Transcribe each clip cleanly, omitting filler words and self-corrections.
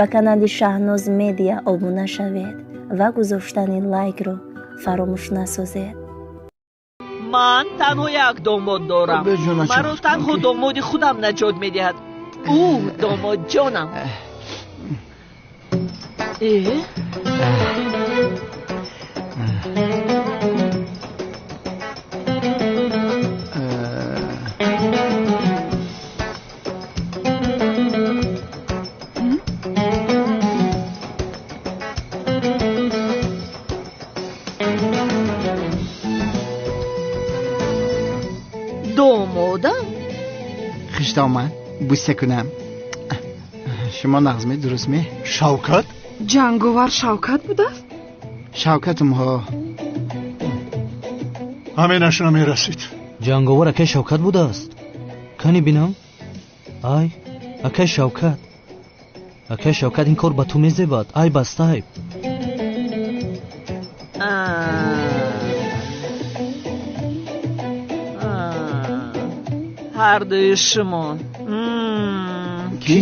Ба канали Шаҳноз Медиа обуна шавед ва гузоштани лайкро фаромӯш насозед. Ман танҳо як домод дорам. Маро танҳо домоди худам наҷот медиҳад. Ӯ домодҷонам. Домодам? Хиштоман бӯса кунам. Шумо нағзме, дурустме? Шавкат? Ҷанговар Шавкат будааст? Шавкатум ҳо. Ҳаминаш намерасид. Ҷанговар акай Шавкат будааст? Кани бинам? Ай, акай Шавкат. Акай Шавкат, ин кор ба ту мезебад. Ай бастай. Ҳардуи шумо. Кӣ?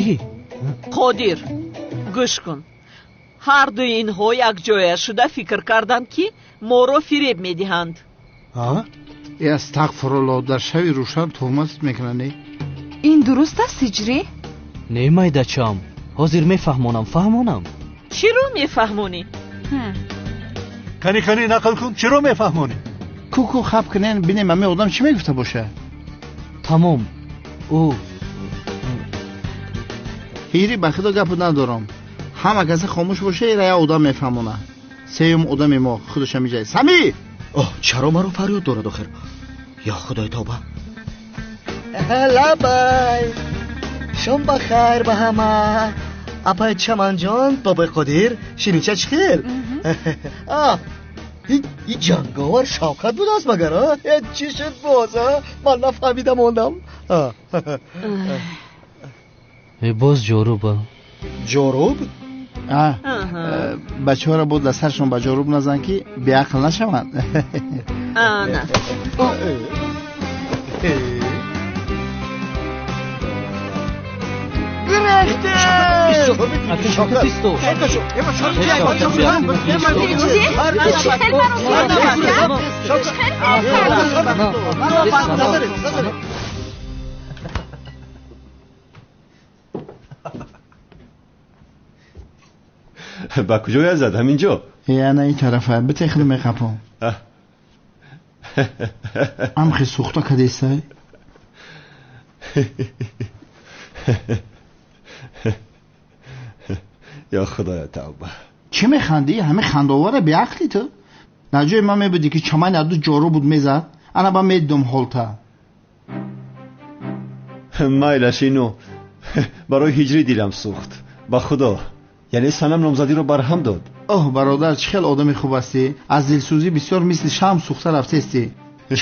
Қодир, гӯш кун. Ҳардуи инҳо якҷоя шуда фикр карданд, ки моро фиреб медиҳанд. Астағфирулло, дар шави рӯшан туҳмат мекунанд. Ин дуруст аст, ҳиҷрӣ? Не, майдачам, ҳозир мефаҳмонам, фаҳмонам. Чиро мефаҳмонӣ? Кани, кани, нақл кун, чиро мефаҳмонӣ? Ку-ку хаб кунен, бинем ҳамин одам чӣ мегуфта боша. Тамом. Ӯ ҳири, ба худо гапу надорам. Ҳама касе хомӯш боша, ира як одам мефаҳмона. Сеюм одами мо худаш ҳамиҷа. Сами! Оҳ, чаро маро фарёд дорад охир? Ё худои тавба. Лабай. Шом ба хайр ба ҳама. Апай Чаманҷон, бобои Қодир, ширинча чӣ хел? И ҷанговар Шавкат будааст магар? Чӣ шуд боз? Ман нафаҳмида мондам. Боз ҷоруба. Ҷоруб? Бачаҳоро боз дар саршон ба ҷоруб назан, ки беақл нашаванд. Ана. Ба куҷоя зад? Ҳаминҷо? Ана ин тарафа, битехли меқапом. Амхи сӯхта кадесай? Ё худоя тавба. Чӣ механдӣ? Ҳамин хандаовара беақлӣ ту? Дар ҷои ман мебудӣ, ки чамани аду ҷору буд мезад, ана ба медидум ҳолта. Майлаш, ино барои ҳиҷрӣ дилам сӯхт. Ба худо, яъне санам номзадиро барҳам дод. Оҳ, бародар, чӣ хел одами хуб ҳастӣ. Аз дилсӯзӣ бисёр мисли шам сӯхта рафтестӣ.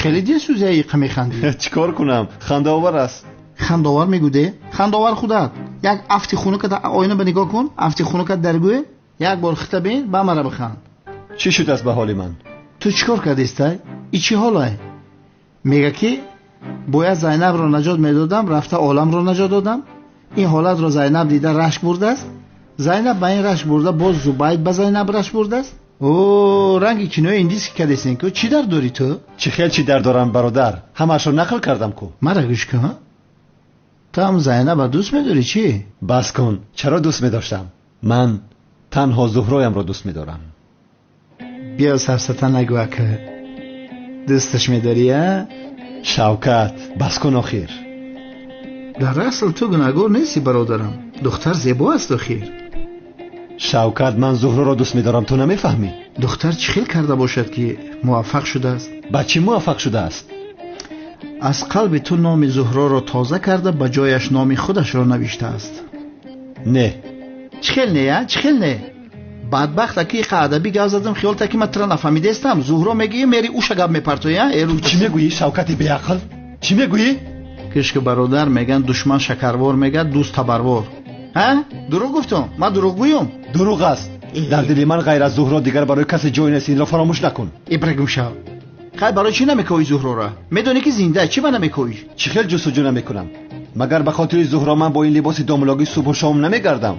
Хеле дилсӯзӣ иқа механдӣ. Чӣ кор кунам? Хандаовар аст. Хандаовар мегӯде? Хандаовар худат. Як афти хунука дар оина ба нигоҳ кун, афти хунука дар гӯе, як бор хита бин, ба мара биханд. Чӣ шудааст ба ҳоли ман? Ту чӣ кор кардистай? И чӣ ҳолай? Мега ки бояд Зайнабро наҷот медодам, рафта оламро наҷот додам. Ин ҳолатро Зайнаб дида рашк бурдааст. Зайнаб ба ин рашк бурда, боз Зубайд ба Зайнаб рашк бурдааст. О, ранги кинои индиски кадесен ку, чӣ дар дорӣ ту? Чӣ хел чӣ дар дорам, бародар? Ҳамаашро нақл кардам ку. Мара гӯш кун, ту ҳам Зайнаба дӯст медорӣ чӣ? Бас кун, чаро дӯст медоштам? Ман танҳо Зуҳроямро дӯст медорам. Биё сафсата нагӯ, ака. Дӯсташ медорӣ, а? Шавкат, бас кун охир. Дар асл ту гунаҳгор нестӣ, бародарам. Духтар зебо аст охир. Шавкат, ман Зуҳроро дӯст медорам, ту намефаҳмӣ? Духтар чӣ хел карда бошад, ки муваффақ шудааст? Ба чӣ муваффақ шудааст? Аз қалби ту номи Зуҳроро тоза карда, ба ҷояш номи худашро навиштааст. Не. Чӣ хел не, а? Чӣ хел не? Бадбахт, аки иқа адабӣ гап задам, хиёл та ки ман тура нафаҳмидаистам. Зуҳро мегӯӣ, мери уша гап мепартоӣ, а? Эру чӣ мегӯӣ, Шавкати беақл? Чӣ мегӯӣ? Кишки бародар, меган душман шакарвор, мегӯяд дӯст табарвор. Ҳа? Дурӯғ гуфтум? Ман дурӯғгӯюм? Дурӯғ аст. Дар дили ман ғайр аз Зуҳро дигар барои касе ҷой нест, инро фаромӯш накун. Ибрагим шав. Хай, барои чӣ намекоӣ Зуҳрора? Медонӣ ки зинда, чӣ ба намекоӣ? Чӣ хел ҷустуҷӯ намекунам? Магар ба хотири Зуҳро ман бо ин либоси домлогӣ субҳу шом намегардам?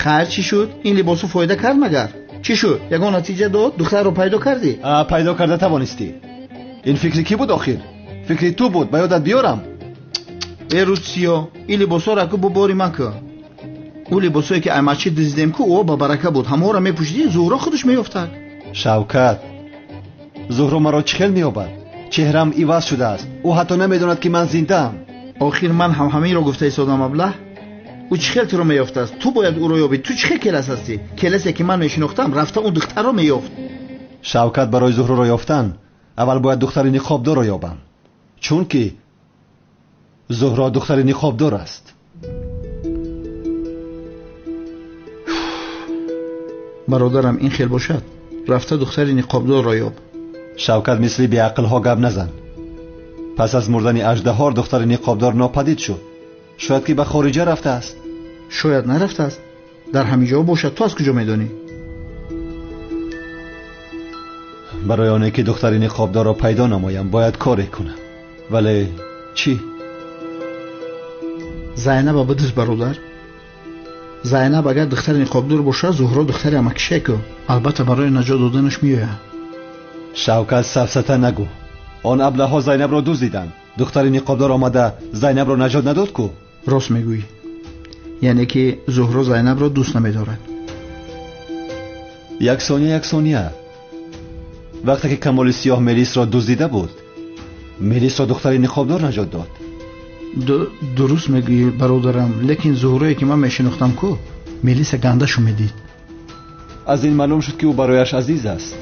Хайр, чӣ шуд? Ин либосу фоида кард магар? Чӣ шуд? Ягон натиҷа дод? Духтарро пайдо кардӣ? Пайдо карда тавонистӣ. Ин фикри кӣ буд охир? Фикри ту буд, ба ёдат биёрам. Э рӯзсиё, ин либосҳоро аку бубори ман кун. Ӯ либосҳое ки аймачи дуздидем ку, ӯ ба барака буд. Ҳамаҳоро мепӯшидӣ, Зуҳро худаш меёфтад. Шавкат, Зуҳро маро чӣ хел меёбад? Чеҳраам иваз шудааст. Ӯ ҳатто намедонад ки ман зиндаам. Охир ман ҳам ҳаминро гуфта истодам, аблаҳ. Ӯ чӣ хел туро меёфтааст? Ту бояд ӯро ёбӣ. Ту чӣ хел келас ҳастӣ? Келасе ки ман мешинохтам, рафта ӯ духтарро меёфт. Шавкат, барои Зуҳроро ёфтан аввал бояд духтари ниқобдорро ёбам, чунки Зуҳро духтари ниқобдор аст. Бародарам, ин хел бошад, рафта духтари ниқобдорро ёб. Шавкат, мисли беақлҳо гап назан. Пас аз мурдани аждаҳор духтари ниқобдор нопадид шуд. Шояд ки ба хориҷа рафтааст. Шояд нарафтааст, дар ҳамин ҷо бошад. Ту аз куҷо медонӣ? Барои оне ки духтари ниқобдорро пайдо намоям, бояд коре кунам. Вале чӣ? Зайнаба бидуз, бародар. Зайнаб агар духтари ниқобдор бошад, Зуҳро духтари амакишеку. Албатта барои наҷот доданаш меояд. Шавкат, сафсата нагӯ. Он аблаҳҳо Зайнабро дуздиданд. Духтари ниқобдор омада Зайнабро наҷот надод ку? Рост мегӯӣ. Яъне ки Зуҳро Зайнабро дӯст намедорад. Як сония, як сония. Вақте ки Камоли Сиёҳ Мелисро дуздида буд, Мелисро духтари ниқобдор наҷот дод. Дуруст мегӯӣ, бародарам, лекин Зуҳрое ки ман мешинохтам ку, Мелиса гандашу медид. Аз ин маълум шуд ки ӯ барояш азиз аст.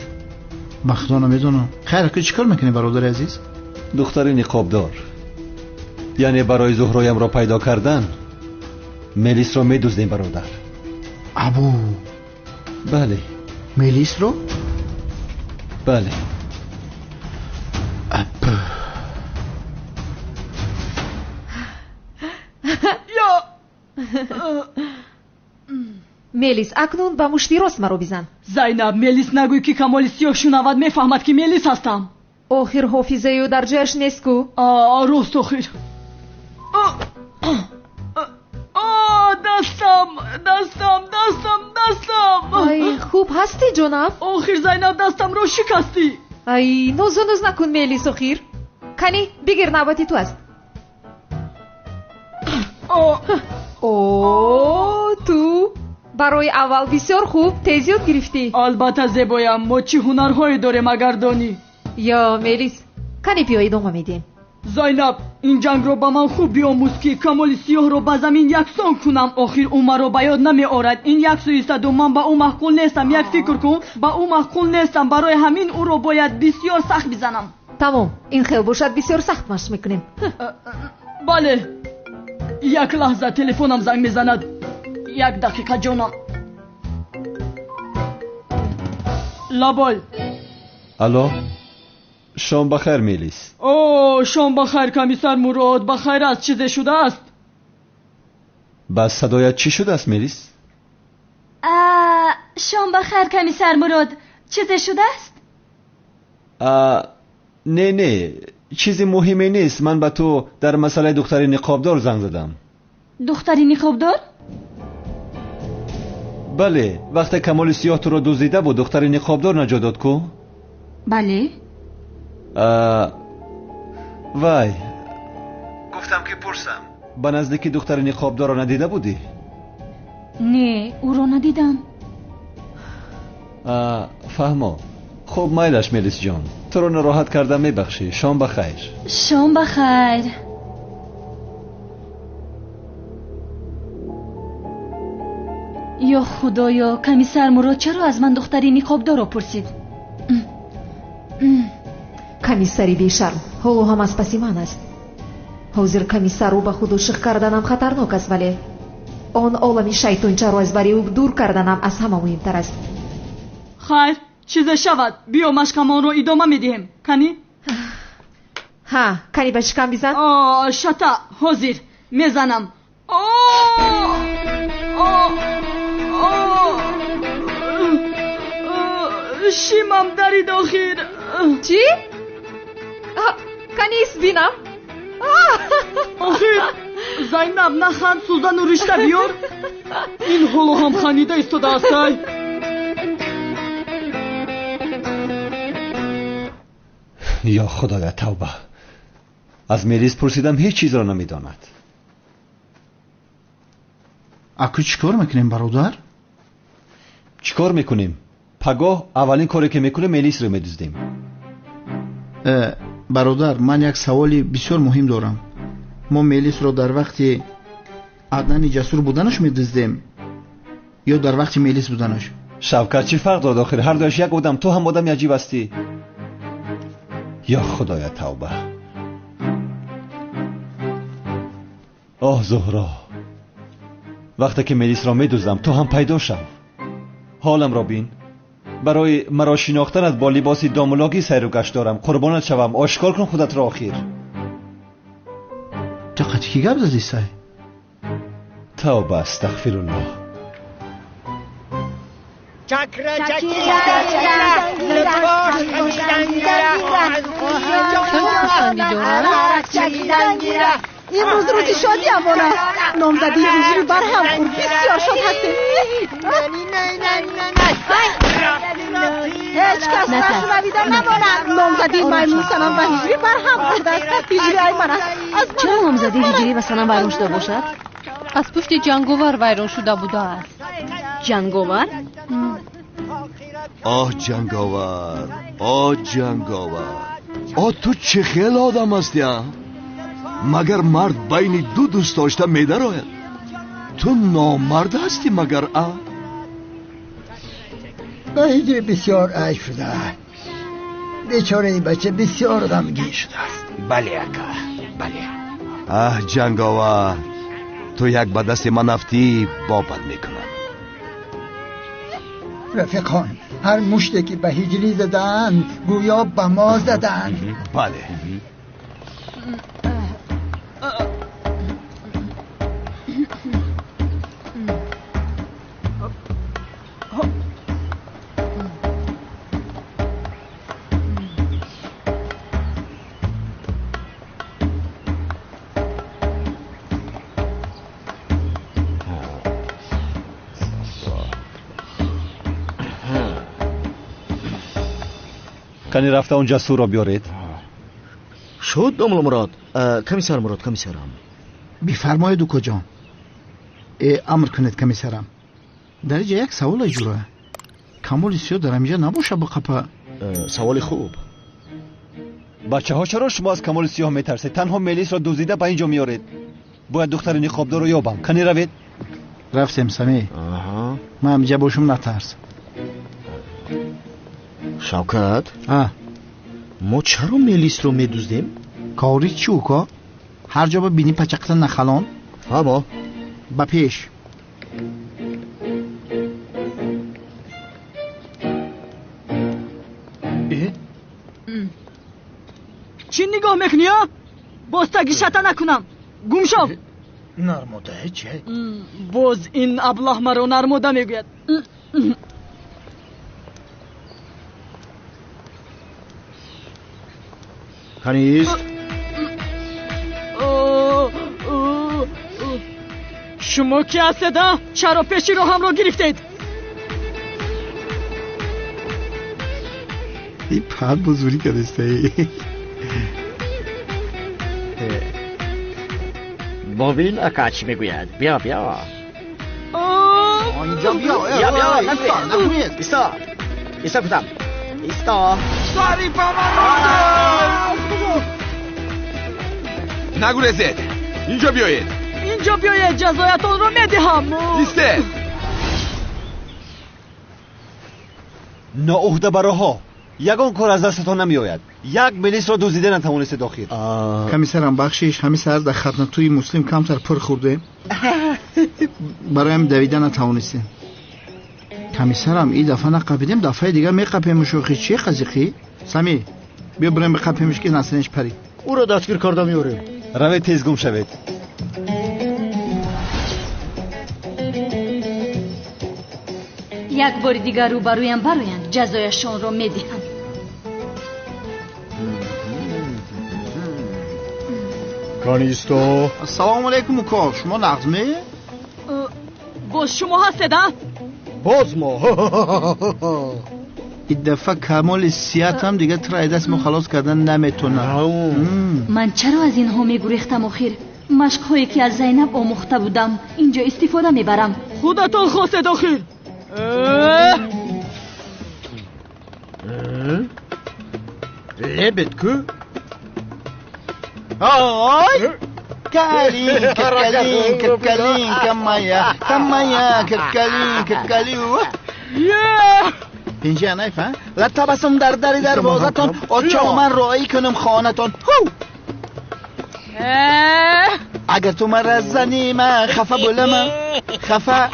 Ба худо намедонам. Хайр, ку чӣ кор мекунӣ, бародари азиз? Духтари ниқобдор. Яъне барои Зуҳроямро пайдо кардан Мелисро медуздем, бародар. Абу. Бале. Мелисро? Бале. Мелис, акнун ба мушти рост маро бизан. Зайнаб, Мелис нагӯй ки Камоли Сиёҳ шунавад, мефаҳмад ки Мелис ҳастам. Охир ҳофизаи ӯ дар ҷояш нест ку? Рост, охир. Дастам, дастам, дастам, дастам. Ай, хуб ҳастӣ, ҷонам? Охир, Зайнаб, дастамро шикастӣ. Ай, нозу ноз накун, Мелис, охир. Кани, бигир, навбати ту аст. О, ту барои аввал бисёр хуб тез ёд гирифтӣ. Албатта, зебоям, мо чӣ ҳунарҳое дорем, агар донӣ. Ё, Мелис, кани биё идома медиҳем. Зайнаб, ин ҷангро ба ман хуб биомӯз ки Камоли Сиёҳро ба замин яксон кунам. Охир ӯ маро ба ёд намеорад. Ин як сӯистаду ман ба ӯ маъқул нестам. Як фикр кун, ба ӯ маъқул нестам. Барои ҳамин ӯро бояд бисёр сахт бизанам. Тамом, ин хел бошад, бисёр сахт машқ мекунем. Бале. Як лаҳза, телефонам занг мезанад. Як дақиқа, ҷонам. Лабой. Алло, шом ба хайр, Мелис. О, шом ба хайр, комиссар Мурод. Ба хайр аст, чизе шудааст? Ба садоят чӣ шудааст, Мелис? Шом ба хайр, комиссар Мурод. Чизе шудааст? Не, не, чизи муҳиме нест. Ман ба ту дар масъалаи духтари ниқобдор занг задам. Духтари ниқобдор? Бале, вақте Камоли Сиёҳ туро дуздида буд, духтари ниқобдор наҷот дод ку? Бале. Вай, гуфтам ки пурсам, ба наздики духтари ниқобдорро надида будӣ? Не, ӯро надидам. Фаҳмо. Хуб, майлаш, Мелисҷон, туро нороҳат кардам, мебахшӣ. Шом ба хайр. Шом ба хайр. Ё худоё, комиссар Мурод чаро аз ман духтари ниқобдорро пурсид? Комиссари бешарм ҳоло ҳам аз паси ман аст. Ҳозир комиссарро ба худ ошиқ карданам хатарнок аст, вале он олами шайтончаро аз бари ӯ дур карданам аз ҳама муҳимтар аст. Хайр, чизе шавад, биё машқамонро идома медиҳем. Кани? Ҳа, кани ба шикам бизан. Шата, ҳозир мезанам. Шимам дарид охир. Чӣ? Кани бинам. Охир, Зайнаб, наханд, сӯзану ришта биёр. Ин ҳоло ҳам ханида истодааст. Ай. Ё Худоя, тавба. Аз Мелис пурсидам, ҳеҷ чизро намедонад. Аку чӣ кор мекунем, бародар? Чӣ кор мекунем? Пагоҳ аввалин коре ки мекунем, Мелисро медуздем. Бародар, ман як саволи бисёр муҳим дорам. Мо Мелисро дар вақти Аднани ҷасур буданаш медуздем ё дар вақти Мелис буданаш? Шавкат, чӣ фарқ дорад охир? Ҳар дуяш як одам. Ту ҳам одами аҷиб ҳастӣ. Ё Худоя, тавба. Оҳ, Зуҳро, вақте ки Мелисро медуздам, ту ҳам пайдо шав. Ҳоламро бин. Барои маро шинохтанат бо либоси домулогӣ сайру гашт дорам. Қурбонат шавам, ошкор кун худатро охир. Ту қати кӣ гап задӣ, сай? Тавба, астағфируллоҳ. Имрӯз рӯзи шодиамон аст. Номзадии ҳиҷрӣ барҳам хӯрд. Бисёр шод ҳастем. Ҳеҷ кас нашунавида намонад. Номзадии маймун Санам ва ҳиҷрӣ барҳам хӯрдааст. Ҳиҷрӣ ай ман аст. Чаро номзадии ҳиҷрӣ ва Санам вайрон шуда бошад? Аз пушти ҷанговар вайрон шуда будааст. Ҷанговар? Оҳ, ҷанговар, оҳ, ҷанговар, оҳ, ту чӣ хел одам ҳастӣ, а? Магар мард байни ду дӯст дошта медарояд? Ту номард ҳастӣ магар, а? Ба ҳиҷрӣ бисёр айб шуда. Бечора ин бача бисёр ғамгин шудааст. Бале, ака, бале. Аҳ, ҷанговар, ту як ба дасти ман афтӣ, бобат мекунам. Рафиқон, ҳар муште ки ба ҳиҷрӣ задаанд, гӯё ба мо задаанд. Бале. Кани рафта он ҷасурро биёред. Шуд, домла Мурод. Комиссар Мурод, комиссарам. Бифармоед, укоҷон. Э, амр кунед, комиссарам. Дар инҷа як савол ҷура. Камоли сиёҳ дар ҳаминҷа набоша ба қапа? Саволи хуб. Бачаҳо, чаро шумо аз Камоли сиёҳ метарсед? Танҳо Мелисро дуздида ба ин ҷо меоред. Бояд духтари ниқобдорро ёбам. Кани равед. Рафтем, Самӣ. Ман ҳаминҷа бошум, натарс. Шавкат, мо чаро Мелисро медуздем? Кори чӣ, уко? Ҳар ҷо ба бини пачақта нахалон. Фаҳмо. Ба пеш. Чӣ нигоҳ мекунӣ, а? Боз тагишата накунам. Гум шав. Нармода чӣ? Боз ин аблаҳ маро нармода мегӯяд. Канист? Шумо ки ҳастед, а? Чаро пеши роҳамро гирифтед? И пад бузурӣ кардастаи. Бобин ака чӣ мегӯяд? Биё, биё. Инҷо биё. Биё, биё, нагурез. Исто. Исто гуфтам. Исто. Сари ба ман Нагурезед. Инҷо биёед. Инҷо биёед, ҷазоятонро медиҳам. Истед. Ноуҳдабароҳо, ягон кор аз дастатон намеояд. Як Мелисро дуздида натавонистед охир. Комиссарам, бахшиш, ҳамин саҳар дар хатнатӯи Муслим камтар пур хӯрдем. Барои ҳам давида натавонистем. Комиссарам, ин дафъа нақапидем, дафъаи дигар меқапемуш охи. Чӣ қазиқӣ? Самӣ, биё бирем биқапемуш ки насинеш парӣ. Ӯро дастгир карда меорем. Равед, тез гум шавед. Як бори дигар рӯбарӯям бароянд, ҷазояшонро медиҳам. Канисто. Ассалому алайкум уко, шумо нағзме? Боз шумо ҳастед, а? Боз мо. Ин дафъа камоли сиҳатам дигар туро аз даст мо халос кардан наметонам. Ман чаро аз инҳо мегурехтам охир? Машқҳое ки аз Зайнаб омӯхта будам инҷо истифода мебарам. Худатон хостед охир. Лебед ку? Ой! Калинка, калинка, калинка моя, моя, калинка, калинка. Инҷа найфа? Ла табассум дар дари дарвозатон, очо ман роӣ кунам хонатон. Агар ту маро занӣ, ман хафа буламан, хафа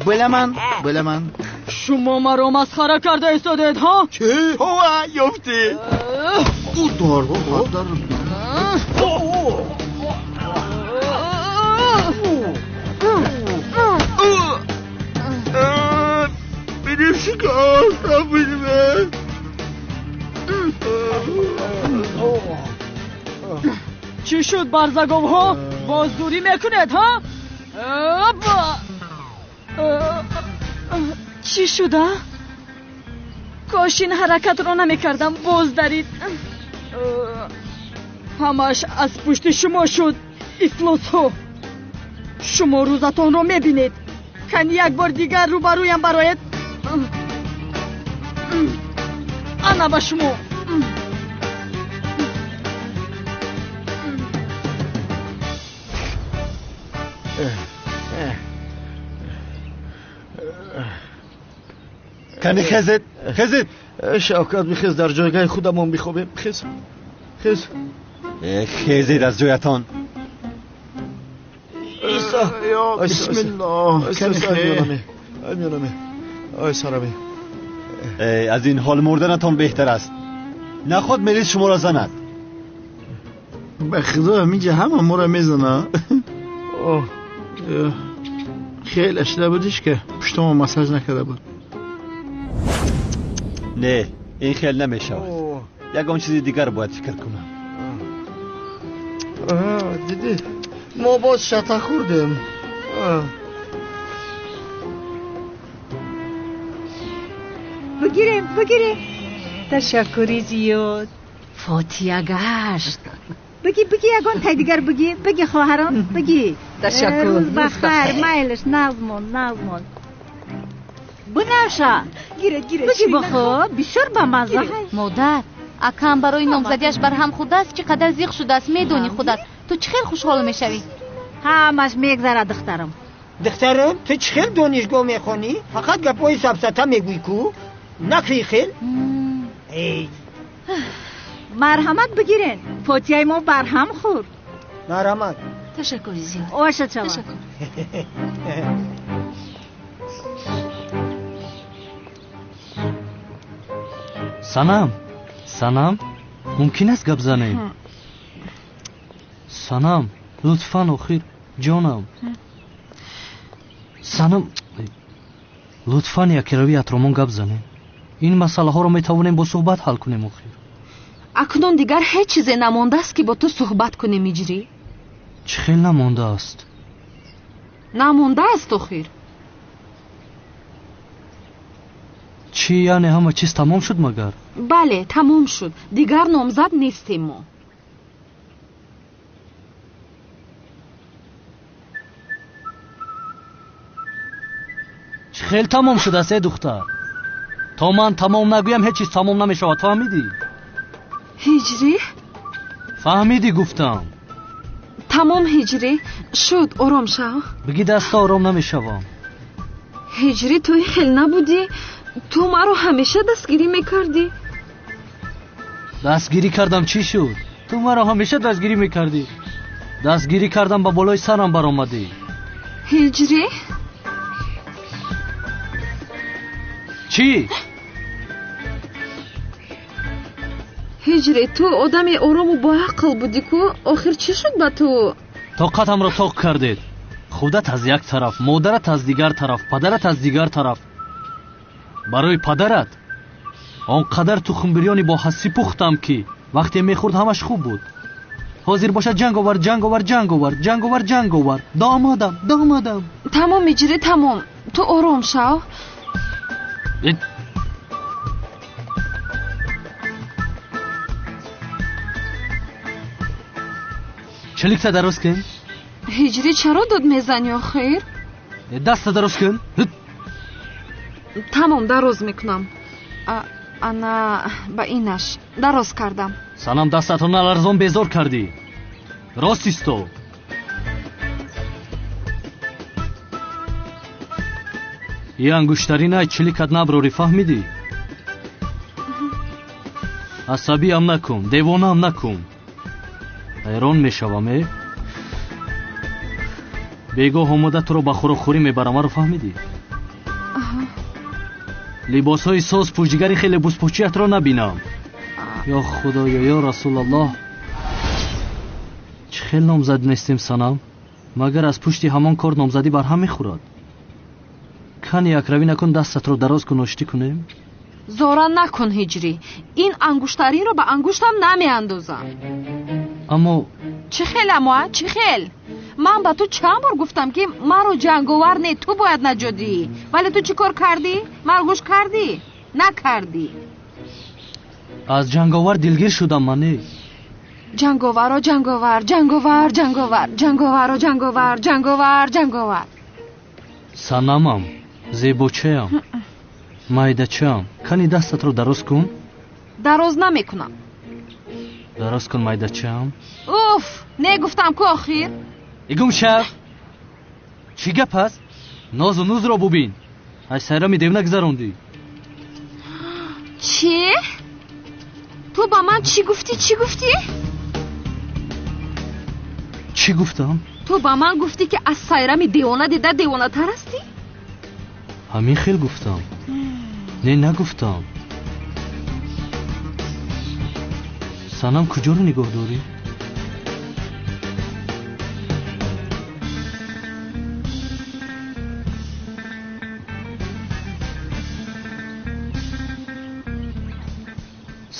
буламан, буламан. Шумо маро масхара карда истодед, ҳа? Чӣ? Ҳова, ёфтӣ. Удар, удар. Benim şikayet benim. Чӣ шуд, барзаговҳо? Боз дурӣ мекунед, ҳа? Чӣ шуда? Кош ин ҳаракатро намекардам, боз дарид. Ҳамааш аз пушти шумо шуд, ифлосҳо. Шумо рӯзатонро мебинед. Кани як бор дигар рӯбарӯям бароед. Ана ба шумо. Кани хезед, хезед. Шавкат, бихез, дар ҷойгоҳи худамон бихобем. Хез, хез. Хезед аз ҷоятон. Бисмиллоҳ. Ой сарами. Аз ин ҳол мурданатон беҳтар аст. Наход мелис шуморо занад. Ба худо ҳаминҷа ҳама моро мезана. Хеле шуда будиш ки пуштамо массаж накарда буд. Не, ин хел намешавад. Ягон чизи дигар бояд фикр кунам. Дидӣ, мо боз шата хӯрдем. Бигирем, бигирем. Ташаккури зиёд. Фотия гашт. Биги, биги, ягон тай дигар биги, биги хоҳарон, биги. Ташаккур. Рӯз ба хайр, майлаш, нағзмон, нағзмон. Бунаша. Гиред, гиред. Биги бихӯр, бисёр бамазза. Модар, акам барои номзадиаш барҳам хӯрдааст, чӣ қадар зиқ шудааст, медонӣ худат. Ту чӣ хел хушҳол мешавӣ? Ҳамаш мегзарад, духтарам. Духтарам, ту чӣ хел донишгоҳ мехонӣ? Фақат гапҳои сафсата мегӯӣ ку? Накӣ хел? Эй. Марҳамат бигирен. Фотияи мо барҳам хӯрд. Марҳамат. Ташаккури зиёд. Оша чава. Ташаккур. Санам, Санам, мумкин аст гап занем? Санам, лутфан охир, ҷонам. Санам, лутфан якирави атромон гап занем. Ин масъалаҳоро метавонем бо суҳбат ҳал кунем охир. Акнун дигар ҳеҷ чизе намондааст ки бо ту суҳбат кунем, Иҷрӣ. Чӣ хел намондааст? Намондааст охир. Чӣ, яъне ҳама чиз тамом шуд магар? Бале, тамом шуд. Дигар номзад нестем мо. Чӣ хел тамом шудааст, э духтар? То ман тамом нагӯям ҳеҷ чиз тамом намешавад, фаҳмидӣ? Ҳиҷрӣ? Фаҳмидӣ гуфтам. Тамом, Ҳиҷрӣ, шуд, ором шав. Биги даста ором намешавам. Ҳиҷрӣ, ту хел набудӣ. Ту маро ҳамеша дастгирӣ мекардӣ. Дастгирӣ кардам, чӣ шуд? Ту маро ҳамеша дастгирӣ мекардӣ. Дастгирӣ кардам, ба болои сарам баромадӣ. Ҳиҷрӣ? Чӣ? Ҳиҷрӣ, ту одами орому боақл будӣ ку, охир чӣ шуд ба ту? Тоқатамро тоқ кардед. Худат аз як тараф, модарат аз дигар тараф, падарат аз дигар тараф. Барои падарат он қадар тухмбирёни бо ҳассӣ пухтам, ки вақте мехӯрд ҳамаш хуб буд. Ҳозир бошад ҷанговар, ҷанговар, ҷанговар, ҷанговар, ҷанговар. Домодам, домодам. Тамом ҳиҷрӣ, тамом. Ту ором шав. Чиликта дароз кун. Ҳиҷрӣ, чаро дод мезанӣ охир? Даста дароз кун. Тамом, дароз мекунам. Ана ба инаш дароз кардам. Санам, дастатро наларзон, безор кардӣ. Рост исто. И ангуштаринай чиликат наброрӣ, фаҳмидӣ? Асабиам накун, девонаам накун. Ҳайрон мешавам, э? Бегоҳ омода туро ба хӯрокхӯрӣ мебарам, маро фаҳмидӣ? Либосҳои соз пӯшигари хеле бузпӯчиятро набинам. Ё худоё, ё расулаллоҳ, чӣ хел номзад нестем, санам? Магар аз пушти ҳамон кор номзадӣ барҳам мехӯрад? Кани якравӣ накун, дастатро дароз кун, оштӣ кунем. Зора накун, ҳиҷрӣ. Ин ангуштаринро ба ангуштам намеандозам. Аммо чӣ хел, аммо чӣ хел? Ман ба ту чанд бор гуфтам, ки маро ҷанговар не, ту бояд наҷот диҳӣ. Вале ту чӣ кор кардӣ? Маро гӯш кардӣ? Накардӣ. Аз ҷанговар дилгир шудам ман, не? Ҷанговаро ҷанговар, ҷанговар, ҷанговар, ҷанговаро ҷанговар, ҷанговар, ҷанговар. Санамам, зебочаям, майдачаам, кани дастатро дароз кун. Дароз намекунам. Дароз кун, майдачаам. Уф, не гуфтам ку охир. Игум шав. Чӣ гап аст? Нозу нузро бубин. Аз сайрами девна гузарондӣ. Чӣ? Ту ба ман чӣ гуфтӣ? Чӣ гуфтӣ? Чӣ гуфтам? Ту ба ман гуфтӣ, ки аз сайрами девона дида девонатар ҳастӣ? Ҳамин хел гуфтам. Не, нагуфтам. Санам, куҷоро нигоҳ дорӣ?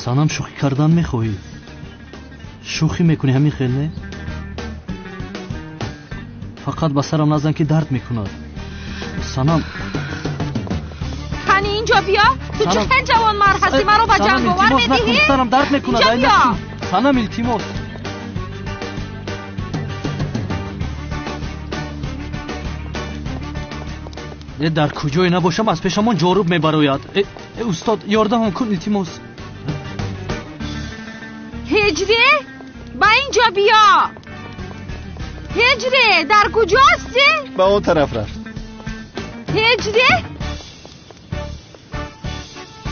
Санам, шӯхӣ кардан мехоҳӣ? Шӯхӣ мекунӣ, ҳамин хел, не? Фақат ба сарам назан, ки дард мекунад. Санам, кани инҷо биё. Ту чӣ хел ҷавонмард ҳастӣ, маро ба ҷанговар медиҳӣ? Сарам дард мекунад. Инҷо биё. Санам, илтимос. Дар куҷое набошам, аз пешамон ҷоруб мебарояд. Устод, ёрдамам кун, илтимос. Ҳиҷрӣ, ба инҷо биё. Ҳиҷрӣ, дар куҷо ҳастӣ? Ба он тараф рафт. Ҳиҷрӣ,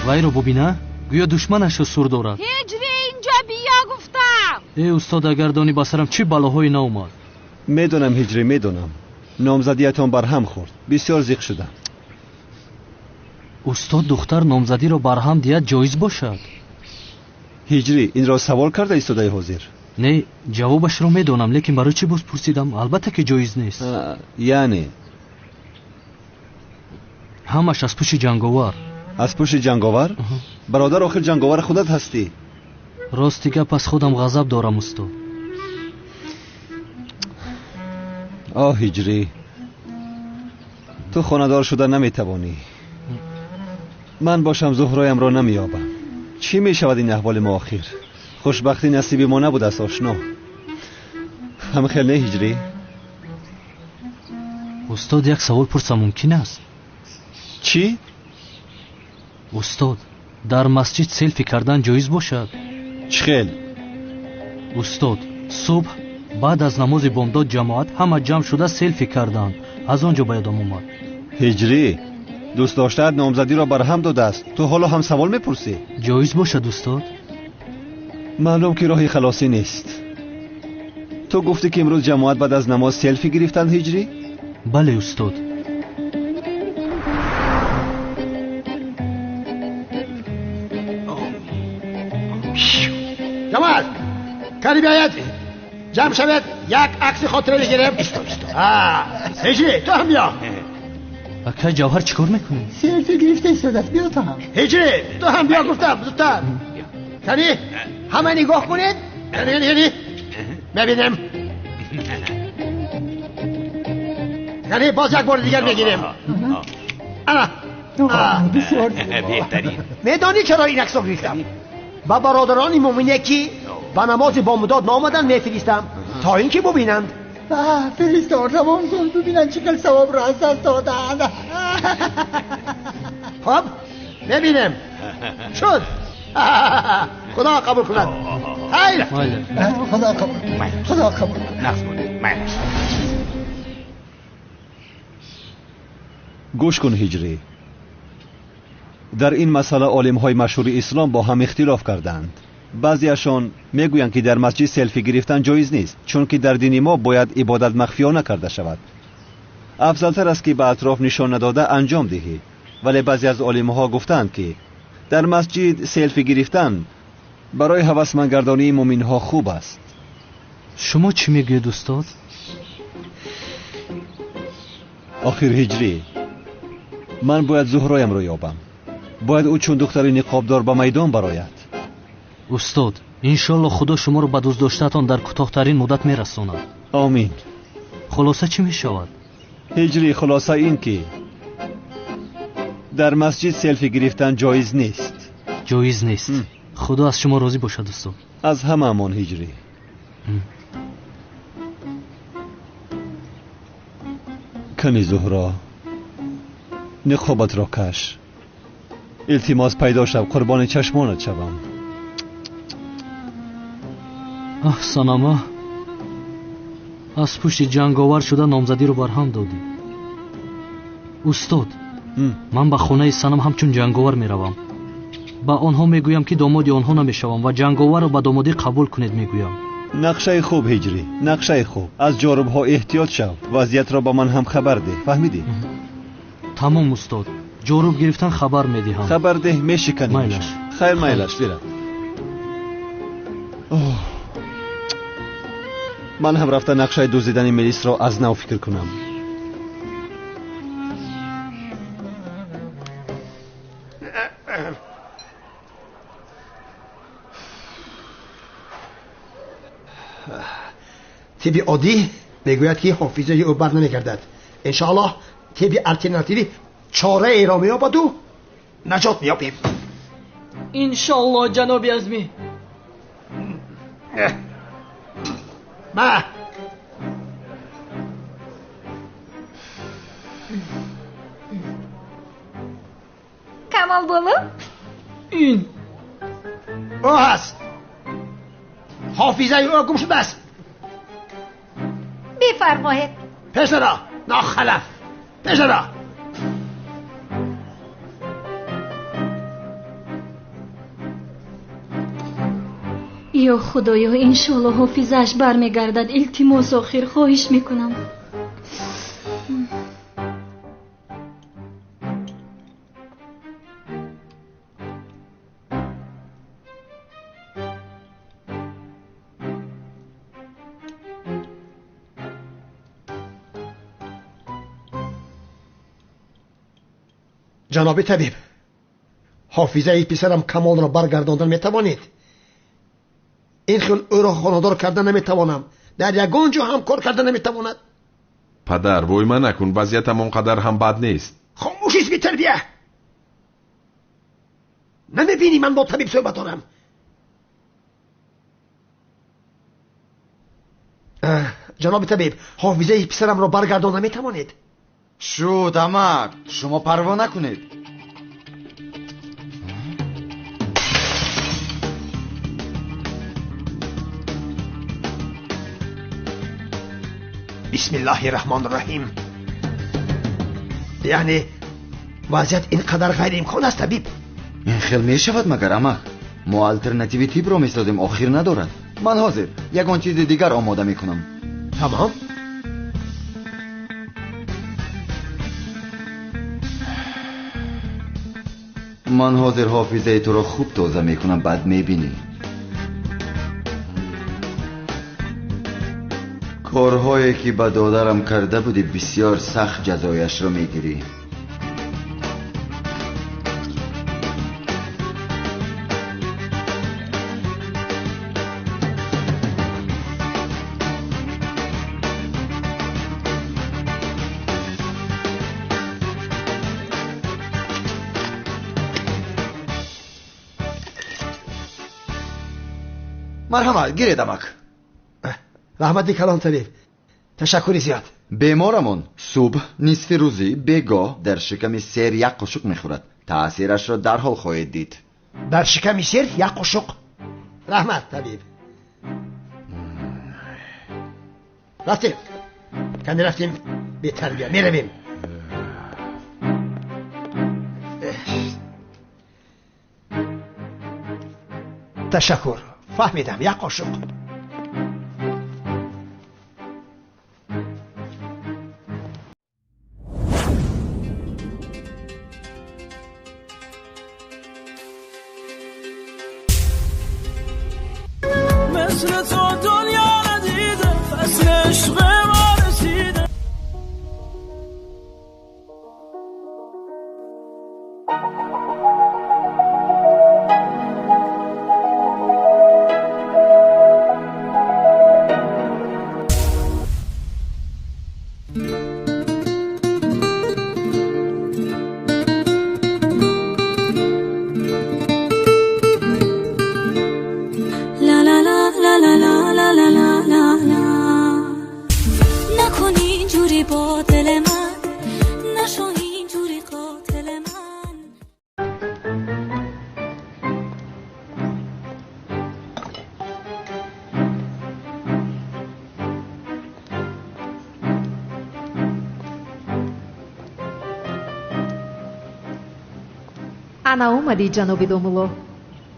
вайро бубина, гӯё душманашро сур дорад. Ҳиҷрӣ, инҷо биё гуфтам. Э устод, агар донӣ ба сарам чӣ балоҳое наомад. Медонам, ҳиҷрӣ, медонам. Номзадиятон барҳам хӯрд. Бисёр зиқ шудам. Устод, духтар номзадиро барҳам диҳад ҷоиз бошад? Ҳиҷрӣ, инро савол карда истодаи ҳозир? Не, ҷавобашро медонам, лекин барои чӣ боз пурсидам? Албатта ки ҷоиз нест. Яъне? Ҳамаш аз пушти ҷанговар. Аз пушти ҷанговар? Бародар, охир ҷанговар худат ҳастӣ. Рости гап, аз худам ғазаб дорам, устод. Оҳ, ҳиҷрӣ, ту хонадор шуда наметавонӣ. Ман бошам зуҳроямро намеёбам. Чӣ мешавад ин аҳволи мо охир? Хушбахтӣ насиби мо набудааст, ошно. Ҳамхел не, ҳиҷрӣ? Устод, як савол пурсам мумкин аст? Чӣ? Устод, дар масҷид селфи кардан ҷоиз бошад? Чӣ хел? Устод, субҳ баъд аз намози бомдод ҷамоат ҳама ҷамъ шуда селфи карданд. Аз он ҷо ба ёдам омад. Ҳиҷрӣ, дӯст доштаат номзадиро барҳам додааст. Ту ҳоло ҳам савол мепурсӣ? Ҷоиз бошад, устод? Маълум ки роҳи халосӣ нест. Ту гуфтӣ, ки имрӯз ҷамоат баъд аз намоз селфи гирифтанд, ҳиҷрӣ? Бале, устод. Ҷамоат, кани биёяд, ҷамъ шавед, як акси хотира бигирем. Ҳиҷрӣ, ту ҳам биё. Акай Ҷавҳар, чӣ кор мекунӣ? Селфи гирифта истодааст, биё ту ҳам. Ҳиҷрӣ, ту ҳам биё гуфтам, зудтар. Кани, ҳама нигоҳ кунед. Кани, кани, кани. Мебинем. Яъне боз як бори дигар мегирем. Ана. Беҳтарин. Медонӣ чаро ин аксро гирифтам? Ба бародарони мӯмине ки ба намози бомдод наомаданд мефиристам, то ин ки бубинанд. Фиристон, равон кун, бубинанд чӣ қадр савобро аз даст додаанд. Хоб, мебинем. Шуд. Худо қабул кунад. Хайр. Худо қабул кунад. Худо қабул кунад. Нақс монед. Майлаш. Гӯш кун, Ҳиҷрӣ. Дар ин масъала олимҳои машҳури ислом бо ҳам ихтилоф карданд. Баъзеашон мегӯянд, ки дар масҷид селфи гирифтан ҷоиз нест, чунки дар дини мо бояд ибодат махфиёна карда шавад. Афзалтар аст, ки ба атроф нишон надода анҷом диҳӣ. Вале баъзе аз олимҳо гуфтаанд, ки дар масҷид селфи гирифтан барои ҳавасмандгардонии мӯминҳо хуб аст. Шумо чӣ мегӯед, устод? Охир Ҳиҷрӣ, ман бояд Зуҳроямро ёбам. Бояд ӯ чун духтари ниқобдор ба майдон барояд. Устод, иншоалло Худо шуморо ба дӯстдоштаатон дар кӯтоҳтарин муддат мерасонад. Омин. Хулоса чӣ мешавад? Ҳиҷрӣ, хулоса ин ки дар масҷид селфи гирифтан ҷоиз нест. Ҷоиз нест. Худо аз шумо розӣ бошад, устод. Аз ҳамаамон, Ҳиҷрӣ. Кани Зуҳро, ниқобатро каш. Илтимос, пайдо шав, қурбони чашмонат шавам. Аҳ, Санама, аз пушти ҷанговар шуда номзадиро барҳам додӣ. Устод, ман ба хонаи Санам ҳамчун ҷанговар меравам. Ба онҳо мегӯям, ки домоди онҳо намешавам ва ҷанговарро ба домодӣ қабул кунед мегӯям. Нақшаи хуб, Ҳиҷрӣ, нақшаи хуб. Аз ҷорубҳо эҳтиёт шав, вазъиятро ба ман ҳам хабар деҳ, фаҳмидӣ? Тамом, устод. Ҷоруб гирифтан хабар медиҳам. Хабар деҳ, мешиканем. Майлаш. Хайр, майлаш, бирав. Ман ҳам рафта нақшаи дуздидани милисро аз нав фикр кунам. Тибби оддӣ мегӯяд, ки ҳофизаи ӯ бар намегардад. Иншоаллоҳ тибби алтернативӣ чораеро меёбаду наҷот меёбем. Иншоаллоҳ, ҷаноби Азмӣ. Ма Камол боло? Ин ӯ ҳаст. Ҳофизаи ӯ гум шудааст. Бифармоед. Пешаро, нохалаф, пешаро. Ё Худоё, иншоалло ҳофизааш бармегардад. Илтимос, охир хоҳиш мекунам. Ҷаноби табиб, ҳофизаи писарам Камолро баргардондан метавонед? Ин хел ӯро хонадор карда наметавонам. Дар ягон ҷо ҳам кор карда наметавонад. Падар, войма накун, вазъиятам он қадар ҳам бад нест. Хомӯшист, бетарбия! Намебинӣ ман бо табиб суҳбат дорам? Ҷаноби табиб, ҳофизаи писарамро баргардон наметавонед? Шуд, амак, шумо парво накунед. Бисмиллаҳи раҳмони раҳим. Яъне вазъият ин қадар ғайриимкон аст, табиб? Ин хел мешавад магар, амак? Мо алтернативи тибро месозем, охир надорад. Ман ҳозир ягон чизи дигар омода мекунам. Тамом. Ман ҳозир ҳофизаи туро хуб тоза мекунам, баъд мебинӣ. Корҳое ки ба додарам карда будӣ, бисёр сахт ҷазояшро мегирӣ. Марҳамат, гиред амак. Раҳмати калон табиб, ташаккури зиёд. Беморамон субҳ, нисфи рӯзӣ, бегоҳ дар шиками сер як қошуқ мехӯрад. Таъсирашро дарҳол хоҳед дид. Дар шиками сер як қошуқ. Раҳмат табиб. Рафтем, каме рафтем, бетарбия меравем. Ташаккур, фаҳмидам, як қошуқ. مثل تو دنیا ندیده، فصل عشق ما رسیده. Ана омадӣ, ҷаноби домулло.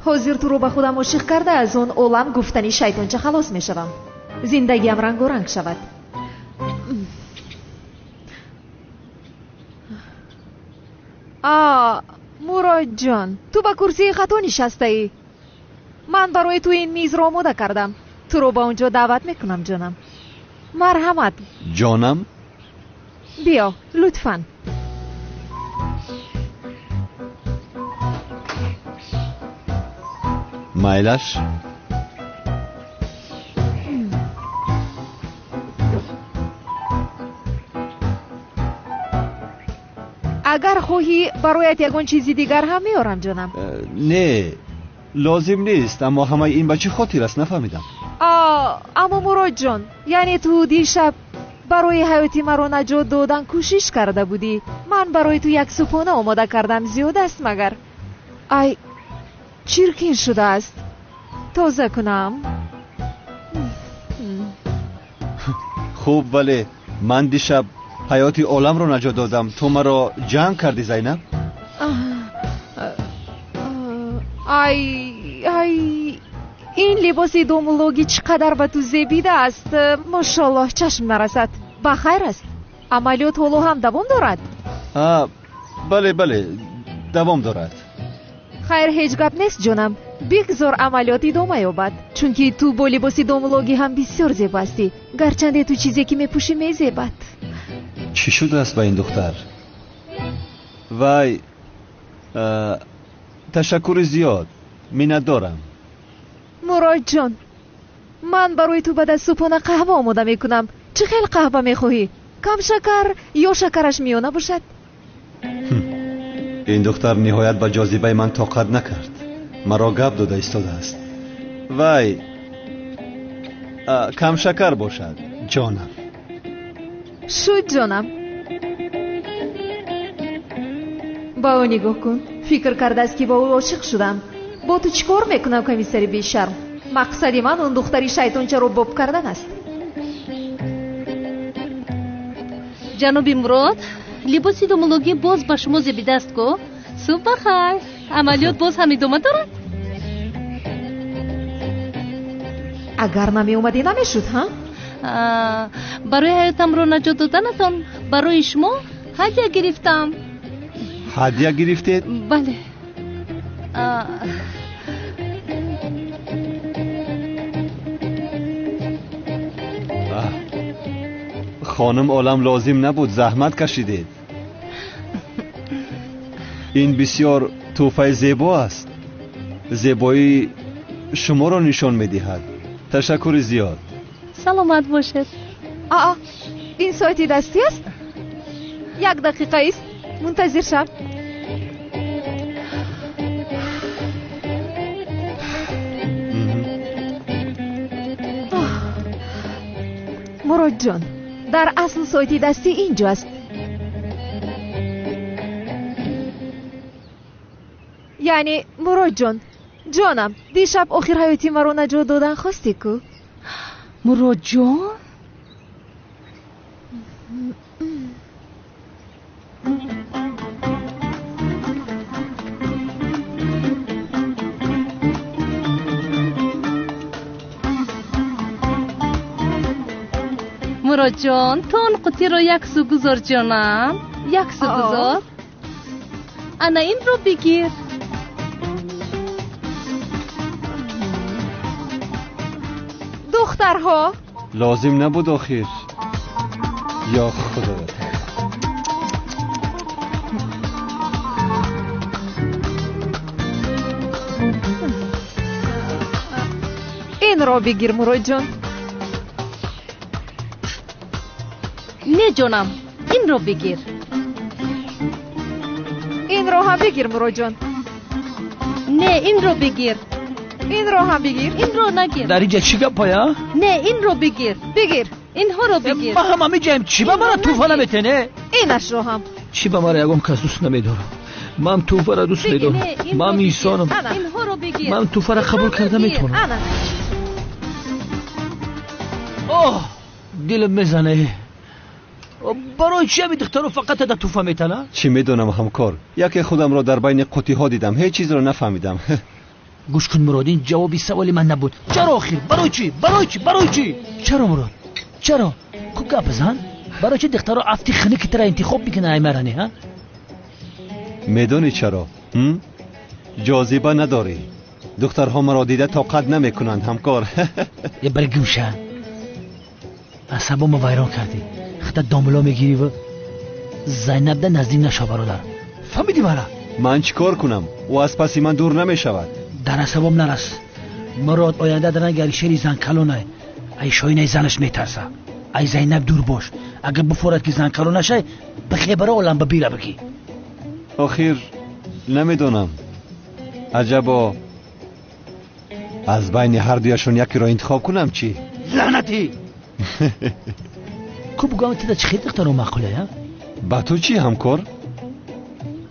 Ҳозир туро ба худам ошиқ карда, аз он олам гуфтани шайтонча халос мешавам. Зиндагиам рангоранг шавад. А, Муродҷон, ту ба курсии хато нишастаӣ. Ман барои ту ин мизро омода кардам. Туро ба он ҷо даъват мекунам, ҷонам. Марҳамат. Ҷонам? Биё, лутфан. Майлаш? Агар хоҳӣ, бароят ягон чизи дигар ҳам меорам, ҷонам. Не, лозим нест, аммо ҳамаи ин ба чӣ хотир аст, нафаҳмидам. Аммо Муродҷон, яъне ту дишаб барои ҳаёти маро наҷот додан кӯшиш карда будӣ. Ман барои ту як субҳона омода кардам, зиёд аст магар? Ай, чиркин шудааст. Тоза кунам. Хуб, вале ман дишаб ҳаёти оламро наҷот додам. Ту маро ҷанг кардӣ, Зайнаб? Ай, ай, ин либоси домуллогӣ чӣ қадар ба ту зебидааст. Мошоллоҳ, чашм нарасад. Ба хайр аст? Амалиёт ҳоло ҳам давом дорад? Бале, бале, давом дорад. Хайр, ҳеҷ гап нест, ҷонам. Бигзор амалиёт идома ёбад, чунки ту бо либоси домуллогӣ ҳам бисёр зебо ҳастӣ. Гарчанде ту чизе ки мепӯшӣ мезебад. Чӣ шудааст ба ин духтар? Вай, ташаккури зиёд, миннатдорам. Муродҷон, ман барои ту баъд аз субҳона қаҳва омода мекунам. Чӣ хел қаҳва мехоҳӣ? Кам шакар ё шакараш миёна бошад? Ин духтар ниҳоят ба ҷозибаи ман тоқат накард. Маро гап дода истодааст. Вай, камшакар бошад, ҷонам. Шуд, ҷонам. Ба ӯ нигоҳ кун. Фикр кардааст, ки ба ӯ ошиқ шудам. Бо ту чӣ кор мекунам, комиссари бешарм? Мақсади ман он духтари шайтончаро боб кардан аст. Ҷаноби Мурод, либоси домуллогӣ боз ба шумо зебидааст ку? Субҳ ба хайр. Амалиёт боз ҳам идома дорад? Агар намеомадӣ, намешуд, ҳа? Барои ҳаётамро наҷот доданатон барои шумо ҳадя гирифтам. Ҳадя гирифтед? Бале. Хонум олам, лозим набуд, заҳмат кашидед. Ин бисёр тӯҳфаи зебо аст. Зебоии шуморо нишон медиҳад. Ташаккури зиёд. Саломат бошед. Аа, ин соати дастӣ аст? Як дақиқа ист, мунтазир шав. Муродҷон, дар асл соати дастӣ инҷо аст. Яъне Муродҷон, ҷонам, дишаб охир ҳаёти маро наҷот додан хостӣ ку? Муродҷон? Муродҷон, ту он қутиро як су гузор, ҷонам, як су гузор. Ана инро бигир. Духтарҳо, лозим набуд охир. Ё худоё. Инро бигир, Муродҷон. Не, ҷонам, инро бигир. Инро ҳам бигир, Муродҷон. Не, инро бигир. Инро ҳам бигир. Инро нагир. Дар инҷа чӣ гапая? Не, инро бигир. Бигир. Инҳоро бигир. Ма ҳам ҳамиҷаем. Чӣ ба мара тӯҳфа наметене? Инашро ҳам. Чӣ ба мара ягон кас дӯст намедорам? Ман тӯҳфара дӯст медорам. Ман инсонам. Инҳоро бигир. Ман тӯҳфара қабул карда метавонам. Оҳ, дилам мезане. Барои чи ҳами духтаро фақат ада тӯҳфа метана? Чӣ медонам, ҳамкор. Яке худамро дар байни қутиҳо дидам, ҳеҷ чизро нафаҳмидам. Гӯш кун, Мурод, ин ҷавоби саволи ман набуд. Чаро охир? Барои чӣ? Барои чӣ? Барои чӣ? Чаро, Мурод? Чаро? Ку гап зан? Барои чӣ духтаро афти хунуки тара интихоб мекунанд, ай маране, ҳа? Медонӣ чаро? Ҷозиба надорӣ. Духтарҳо маро дида тоқат намекунанд, ҳамкор. Е бари гумша. Асабомо вайрон кардӣ. Хата домло мегирӣ ва Зайнабда наздик нашав, бародар. Фаҳмидӣ мара? Ман чӣ кор кунам? Ӯ аз паси ман дур намешавад. Дар асабом нарас. Мурод оянда дар ранги Алишери занкалонай. Ай шоинаи занаш метарса. Ай Зайнаб дур бош. Агар бифорад ки занкалон нашай, бихебара олам ба бира бигӣ. Охир намедонам. Аҷабо аз байни ҳардуяшон якеро интихоб кунам чӣ? Лаънатӣ! Ку бугӯям, тида чӣ хел духтаро маъқулая? Ба ту чӣ, ҳамкор?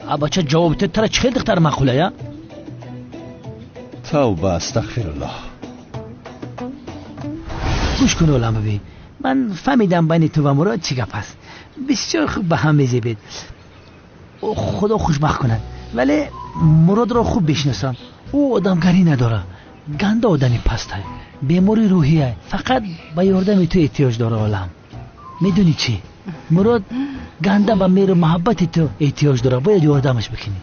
А бача, ҷавоб те, тара чӣ хел духтар маъқулая? Тавба, астағфируллоҳ. Гӯш кун, оламаби, ман фаҳмидам байни ту ва Мурод чӣ гап аст. Бисёр хуб ба ҳам мезебед, худо хушбахт кунад. Вале Муродро хуб бишносам, ӯ одамгарӣ надорад, ганда одами пастай, бемори рӯҳия, фақат ба ёрдами ту эҳтиёҷ дора. Олам, медонӣ чӣ? Мурод ганда ба меҳру муҳаббати ту эҳтиёҷ дорад, бояд ёрдамаш бикунӣ.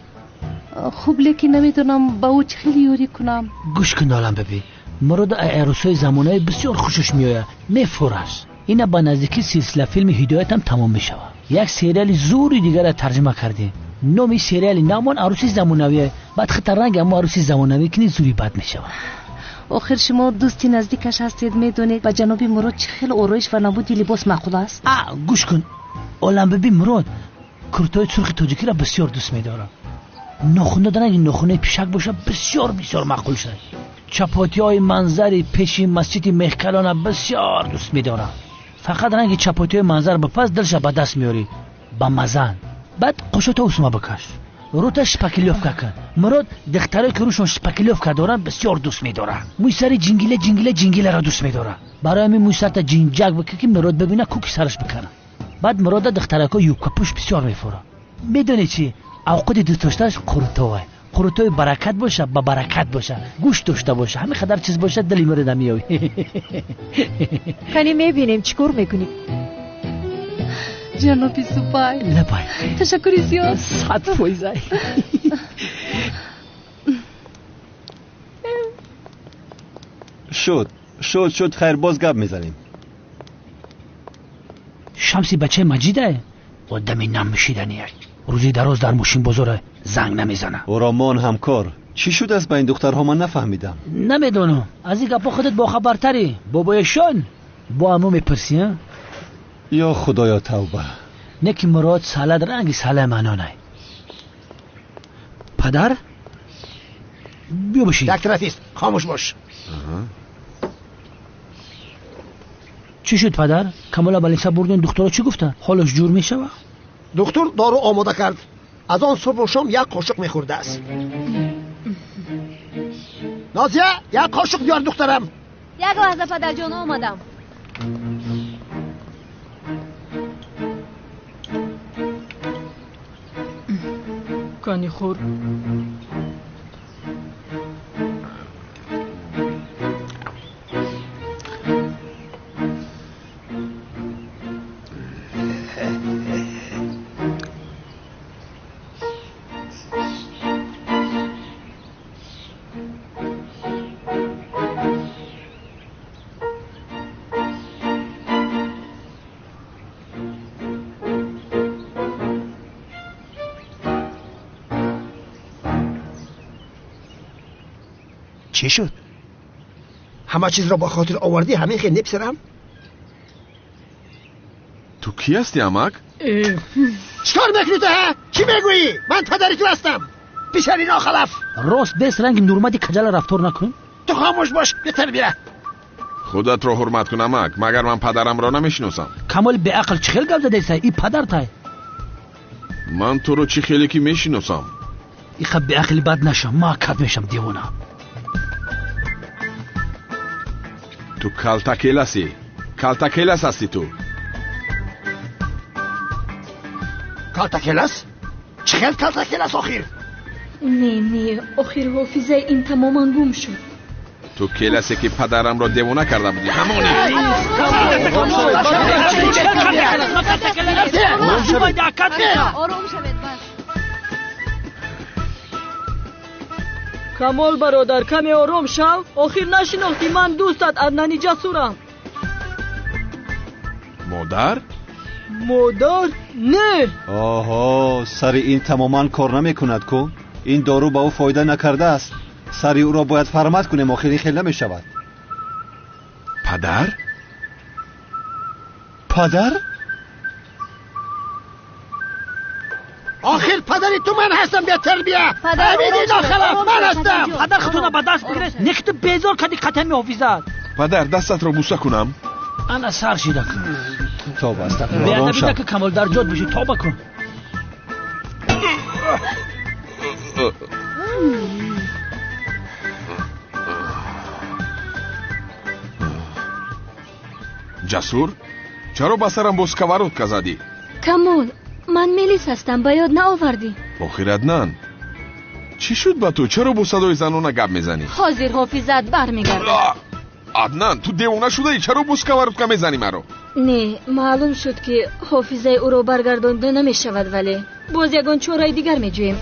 Хуб, лекин намедонам ба ӯ чӣ хел ёрӣ кунам. Гӯш кун, олам бибӣ, Мурод арӯсҳои замонави бисёр хушаш меояд, мефураш. Ина ба наздикӣ силсила филми ҳидоятам тамом мешавад. Як сериали зури дигарро тарҷима кардем. Номи сериали намон арӯси замонавие. Баъд хита ранг аммо арӯси замонавӣ кунӣ, зури бад мешавад. Охир шумо дӯсти наздикаш ҳастед, медонед ба ҷаноби Мурод чӣ хел ороиш ва набуди либос маъқул аст. А гӯш кун, оламбиби, Мурод куртои сурхи тоҷикиро бисёр дӯст медорад. Нохуна ранги нохунаи пишак боша, бисёр бисёр маъқул шуд. Чапотиҳои манзари пеши масҷиди Меҳкалона бисёр дӯст медорам. Фақат ранги чапотиҳои манзар бипаз, дилша ба даст меорӣ, ба мазан. Баъд қошото усма бикаш, рута шпаклёвка кун. Мурод духтарое ки рӯшон шпаклёвка доранд бисёр дӯст медорад. Мӯи сари ҷингила ҷингила ҷингиларо дӯст медорад. Барои ҳамин мӯи сарта ҷинҷак бикун, ки Мурод бибина, куки сараш бикана. Баъд Мурода духтарако юбкапӯш бисёр мефурад. Медонӣ чӣ? Авқоти дӯстдоштааш қурутовай. Қурутои баракат боша, ба баракат боша, гӯшт дошта боша, ҳамин қадар чиз боша, дили мурода меёбӣ. Кани мебинем чӣ кор мекунӣ. Ҷаноби Зубай, лабай. Ташаккури зиёд. 100%. Шуд, шуд, шуд, хайр, боз гап мезанем. Шамси бачаи Маҷидае, одами намшиданияк. Рӯзи дароз дар мошинбозор, занг намезана. Ӯро мон, ҳамкор. Чӣ шудааст ба ин духтарҳо, ман нафаҳмидам. Намедонам, аз ин гапҳо худат бохабартарӣ, бобояшон бо амо мепурсӣ. Ё худоё, тавба. Не ки Мурод салад ранги салаи манонай. Падар, биё бишин. Як тарафист, хомӯш бош. Чӣ шуд падар? Камола ба лиса бурден, духтуро чӣ гуфтанд? Ҳолаш ҷур мешавад? Духтур дору омода кард. Аз он субҳу шом як қошуқ мехӯрдааст. Нозия, як қошуқ биёр, духтарам. Як лаҳза, падарҷон, омадам. Кани, хӯр. Чӣ шуд? Ҳама чизро ба хотир овардӣ, ҳамин хел, не, писарам? Ту кӣ ҳастӣ, амак? Чӣ кор мекунӣ ту, ҳа? Чӣ мегӯӣ? Ман падари ту ҳастам, писари нохалаф. Рост бес ранги нурмади каҷала рафтор накун. Ту хомӯш бош, бетарбия. Худатро ҳурмат кун, амак. Магар ман падарамро намешиносам? Камоли беақл, чӣ хел гап задаиса? И падартай. Ман туро чӣ хеле ки мешиносам. Иқа беақли бад нашам, ма кат мешам, девона. Ту калтакеласӣ, калтакелас ҳастӣ ту. Калтакелас? Чӣ хел калтакелас охир? Не, не, охир ҳофизаи ин тамоман гум шуд. Ту келасе ки падарамро девона карда будӣ, ҳамони. Ором шавед, бас. Камол бародар, каме ором шав. Охир нашинохтӣ? Ман дӯстат Аднани Ҷасурам. Модар? Модар не. Оҳо, сари ин тамоман кор намекунад ку. Ин дору ба ӯ фоида накардааст. Сари ӯро бояд формат кунем, охир ин хел намешавад. Падар? Падар? Охир падари ту ман ҳастам, бетарбия. Ҳамиди нохалаф ман ҳастам. Падар, худтона ба даст бигиред, не ки ту безор кардӣ қатами ҳофизат. Падар, дастатро буса кунам? Ана сар шида кун. Тоба, астағфируллоҳ. Беадабӣ нака, Камол, дар ҷод бишӣ, тоба кун. Ҷасур, чаро ба сарам бо сковородка задӣ? Камол, ман Мелис ҳастам, ба ёд наовардӣ? Охир Аднан, чӣ шуд ба ту? Чаро бо садои занона гап мезанӣ? Ҳозир ҳофизат бармегардад. Аднан, ту девона шудаӣ? Чаро бо сковородка мезанӣ маро? Не, маълум шуд, ки ҳофизаи ӯро баргардонда намешавад, вале боз ягон чораи дигар меҷӯем.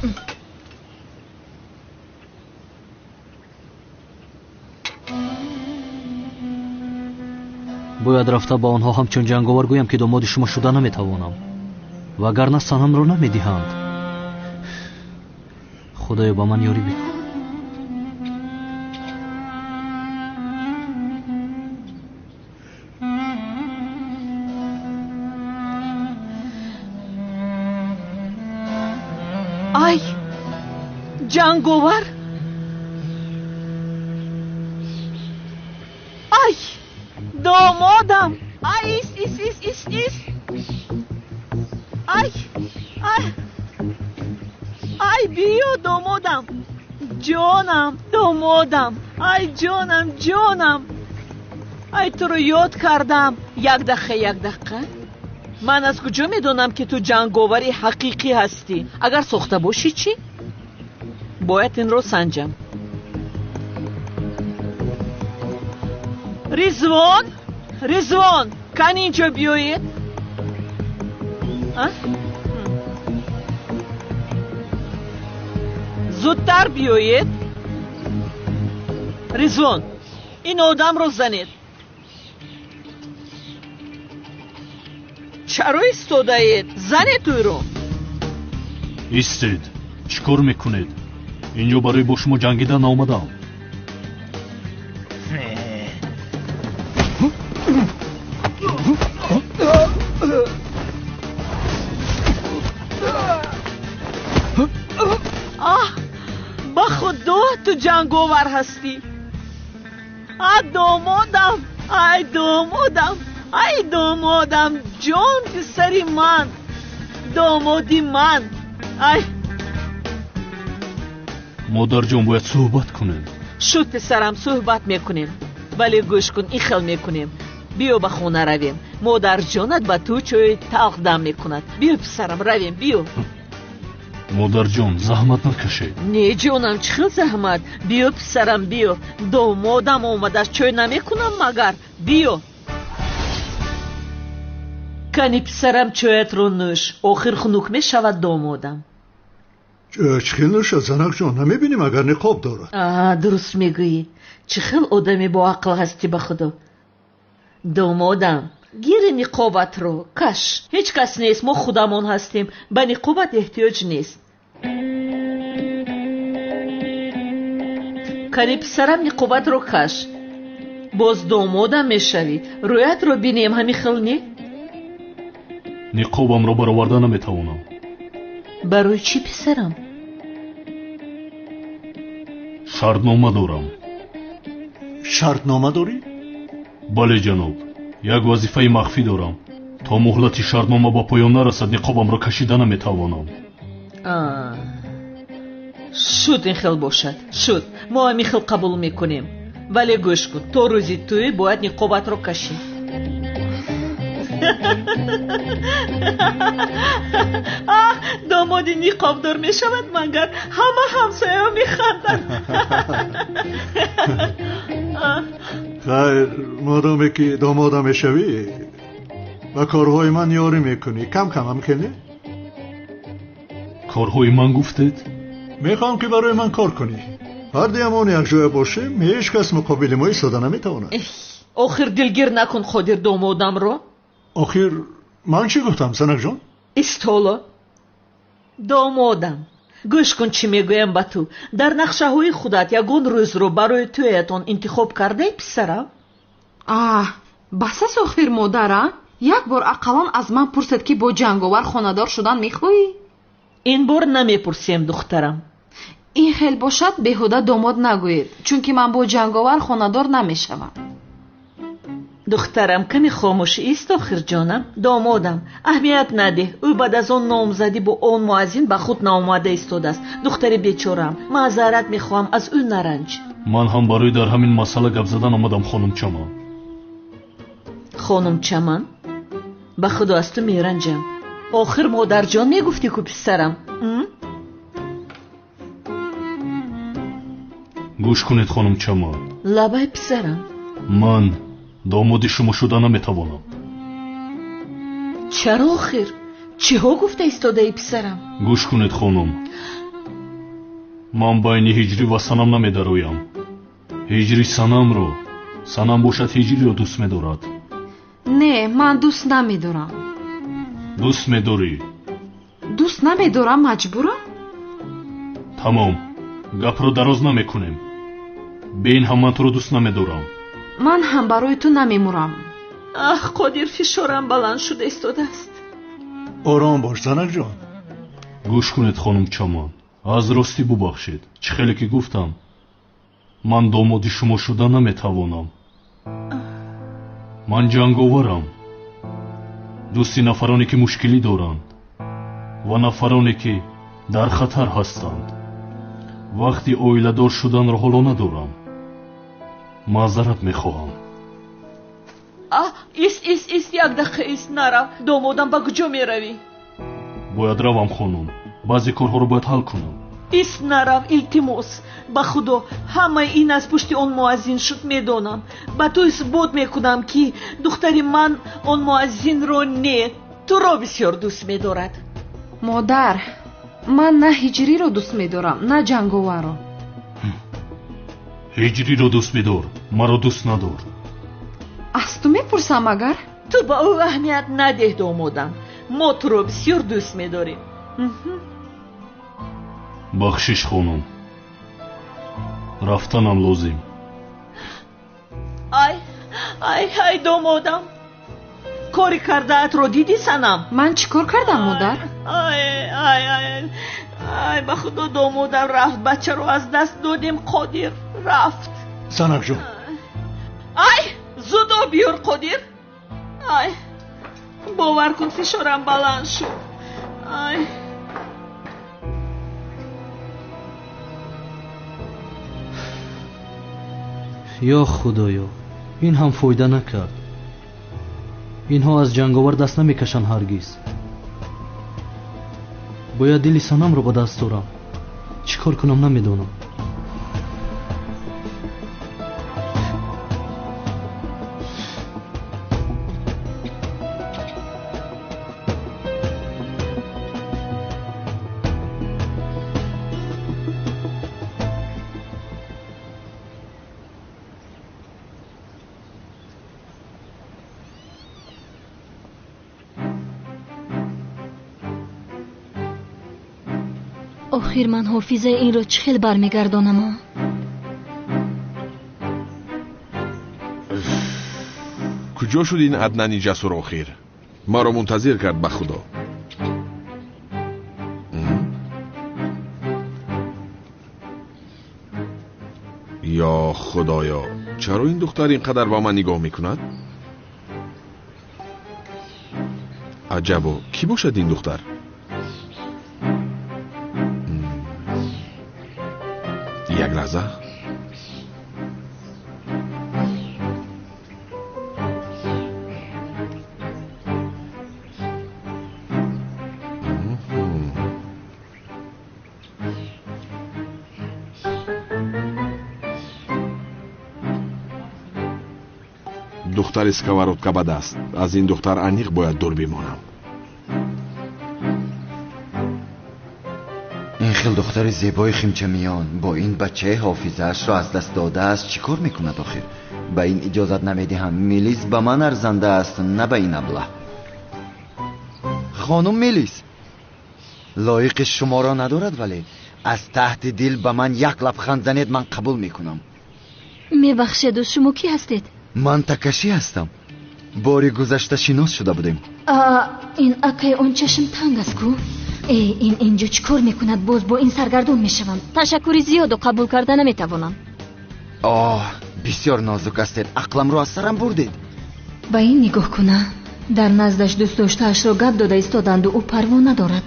Бояд рафта ба онҳо ҳамчун ҷанговар гӯям, ки домоди шумо шуда наметавонам, вагарна санамро намедиҳанд. Худоё, ба ман ёрӣ бикун. Ай, ҷанговар! Ай, домодам! Ай, ис, ис, ис, ис, ис! Ай, ай, ай, биё, домодам! Ҷонам, домодам! Ай, ҷонам, ҷонам! Ай, туро ёд кардам. Як дақиқа, як дақиқа. Ман аз куҷо медонам, ки ту ҷанговари ҳақиқӣ ҳастӣ? Агар сохта бошӣ чӣ? Бояд инро санҷам. Ризвон, Ризвон, кани инҷо биёед. Зудтар биёед. Ризвон, ин одамро занед. Чаро истодаед? Занед ӯро. Истед, чӣ кор мекунед? Инҷо барои бо шумо ҷангидан наомадам. Аҳ, ба худо, ту ҷанговар ҳастӣ. А, домодам, ай, домодам, Ай домодам, ҷон писари ман, домоди ман. Ай модарҷон, бояд суҳбат кунем. Шуд писарам, суҳбат мекунем, вале гӯш кун, ин хел мекунем. Биё ба хона равем, модарҷонат ба ту чойи талх дам мекунад. Биё писарам, равем, биё. Модарҷон, заҳмат накашед. Не ҷонам, чӣ хел заҳмат? Биё писарам, биё, домодам омадааст, чой намекунам магар? Биё. Кани писарам, чоятро нӯш, охир хунук мешавад домодам. Чӣ хел нӯшад занакҷон? Намебинӣ магар ниқоб дорад? Дуруст мегӯӣ. Чӣ хел одами боақл ҳастӣ, ба худо. Домодам, гири ниқобатро каш, ҳеҷ кас нест, мо худамон ҳастем, ба ниқобат эҳтиёҷ нест. Кани писарам, ниқобатро каш, боз домодам мешавӣ, рӯятро бинем, ҳамин хел не? Ниқобамро бароварда наметавонам. Барои чӣ писарам? Шартнома дорам. Шартнома дорӣ? Бале ҷаноб, як вазифаи махфӣ дорам. То муҳлати шартнома ба поён нарасад, ниқобамро кашида наметавонам. Шуд, ин хел бошад, шуд, мо ҳамин хел қабул мекунем. Вале гӯш кун, то рӯзи тӯй бояд ниқобатро кашӣ. Домоди ниқобдор мешавад магар? Ҳама ҳамсояҳо механданд. Хайр, модоме ки домода мешавӣ, ба корҳои ман ёрӣ мекунӣ. Кам кам ҳам ки не? Корҳои ман гуфтед? Мехоҳам ки барои ман кор кунӣ. Ҳардуямон якҷоя бошем, ҳеҷ кас муқобили мо истода наметавонад. Охир дилгир накун Қодир домодамро. Охир ман чӣ гуфтам, занакҷон? Истоло. Домодам, гӯш кун чӣ мегӯям ба ту. Дар нақшаҳои худат ягон рӯзро барои тӯятон интихоб кардаи писарам? Аҳ, бас аст охир модара. Як бор ақаллан аз ман пурсед ки бо ҷанговар хонадор шудан мехоҳӣ? Ин бор намепурсем, духтарам. Ин хел бошад, беҳуда домод нагӯед, чунки ман бо ҷанговар хонадор намешавам. Духтарам, каме хомӯш ист охир ҷонам. Домодам, аҳамият надеҳ, ӯ баъд аз он номзадӣ бо он муаззин ба худ наомада истодааст. Духтари бечораам, маъзарат мехоҳам, аз ӯ наранҷ. Ман ҳам барои дар ҳамин масъала гап задан омадам, хонум Чаман. Хонум Чаман, ба худо аз ту меранҷам. Охир модарҷон мегуфтӣ ку писарам? Гӯш кунед хонум Чаман. Лабай писарам. Ман домоди шумо шуда наметавонам. Чаро охир? Чиҳо гуфта истодаи писарам? Гӯш кунед хонум, ман байни ҳиҷрӣ ва санам намедароям. Ҳиҷрӣ санамро, санам бошад ҳиҷриро дӯст медорад. Не, ман дӯст намедорам. Дӯст медорӣ? Дӯст намедорам, маҷбурам? Тамом, гапро дароз намекунем. Бе ин ҳам ман туро дӯст намедорам. Ман ҳам барои ту намемурам. Аҳ, Қодир, фишорам баланд шуда истодааст. Ором бош занакҷон. Гӯш кунед хонум Чаман, аз ростӣ бубахшед. Чӣ хеле ки гуфтам, ман домоди шумо шуда наметавонам. Ман ҷанговарам, дӯсти нафароне ки мушкилӣ доранд ва нафароне ки дар хатар ҳастанд. Вақти оиладор шуданро ҳоло надорам. Маъзарат мехоҳам. Аҳ, ист, ист, ист, як дақиқа ист, нарав. Домодам, ба куҷо меравӣ? Бояд равам хонум, баъзе корҳоро бояд ҳал кунам. Ист, нарав, илтимос. Ба худо, ҳамаи ин аз пушти он муаззин шуд, медонам. Ба ту исбот мекунам ки духтари ман он муаззинро не, туро бисёр дӯст медорад. Модар, ман на ҳиҷриро дӯст медорам, на ҷанговарро. Ҳиҷриро дӯст медор, маро дӯст надор. Аз ту мепурсам агар? Ту ба ӯ аҳамият надеҳ домодам, мо туро бисёр дӯст медорем. Бахшиш хонум, рафтанам лозим. Ай ай ай домодам, кори кардаатро дидӣ санам? Ман чӣ кор кардам модар? Ай ай ай ай, ба худо домодам рафт, бачаро аз даст додем, Қодир рафт. Занакҷон. Ай, зуд об биёр Қодир. Ай, бовар кун, фишорам баланд шуд. Ай. Ё худоё, ин ҳам фоида накард. Инҳо аз ҷанговар даст намекашанд ҳаргиз. Бояд дили Санамро ба даст орам. Чӣ кор кунам намедонам. Охир ман ҳофизаи инро чӣ хел бармегардонам? Куҷо шуд ин Аднани ҷасур охир? Маро мунтазир кард ба худо. Ё худоё, чаро ин духтар ин қадар ба ман нигоҳ мекунад? Аҷабо, кӣ бошад ин духтар? Як лаҳза. Духтари сковородка ба даст. Аз ин духтар аниқ бояд дур бимонам. Ин хел духтари зебои химчамиён бо ин бачаи ҳофизаашро аз даст додааст чӣ кор мекунад охир? Ба ин иҷозат намедиҳам. Мелис ба ман арзанда аст, на ба ин аблаҳ. Хонум Мелис лоиқи шуморо надорад, вале аз таҳти дил ба ман як лабханд занед, ман қабул мекунам. Мебахшеду, шумо кӣ ҳастед? Ман Такаши ҳастам. Бори гузашта шинос шуда будем. Ин акай он чашм танг аст ку? Э, ин инҷо чӣ кор мекунад? Боз бо ин саргардон мешавам. Ташаккури зиёду қабул карда наметавонам. Оҳ, бисёр нозук ҳастед. Ақламро аз сарам бурдед. Ба ин нигоҳ куна. Дар наздаш дӯстдоштаашро гап дода истоданду ӯ парво надорад.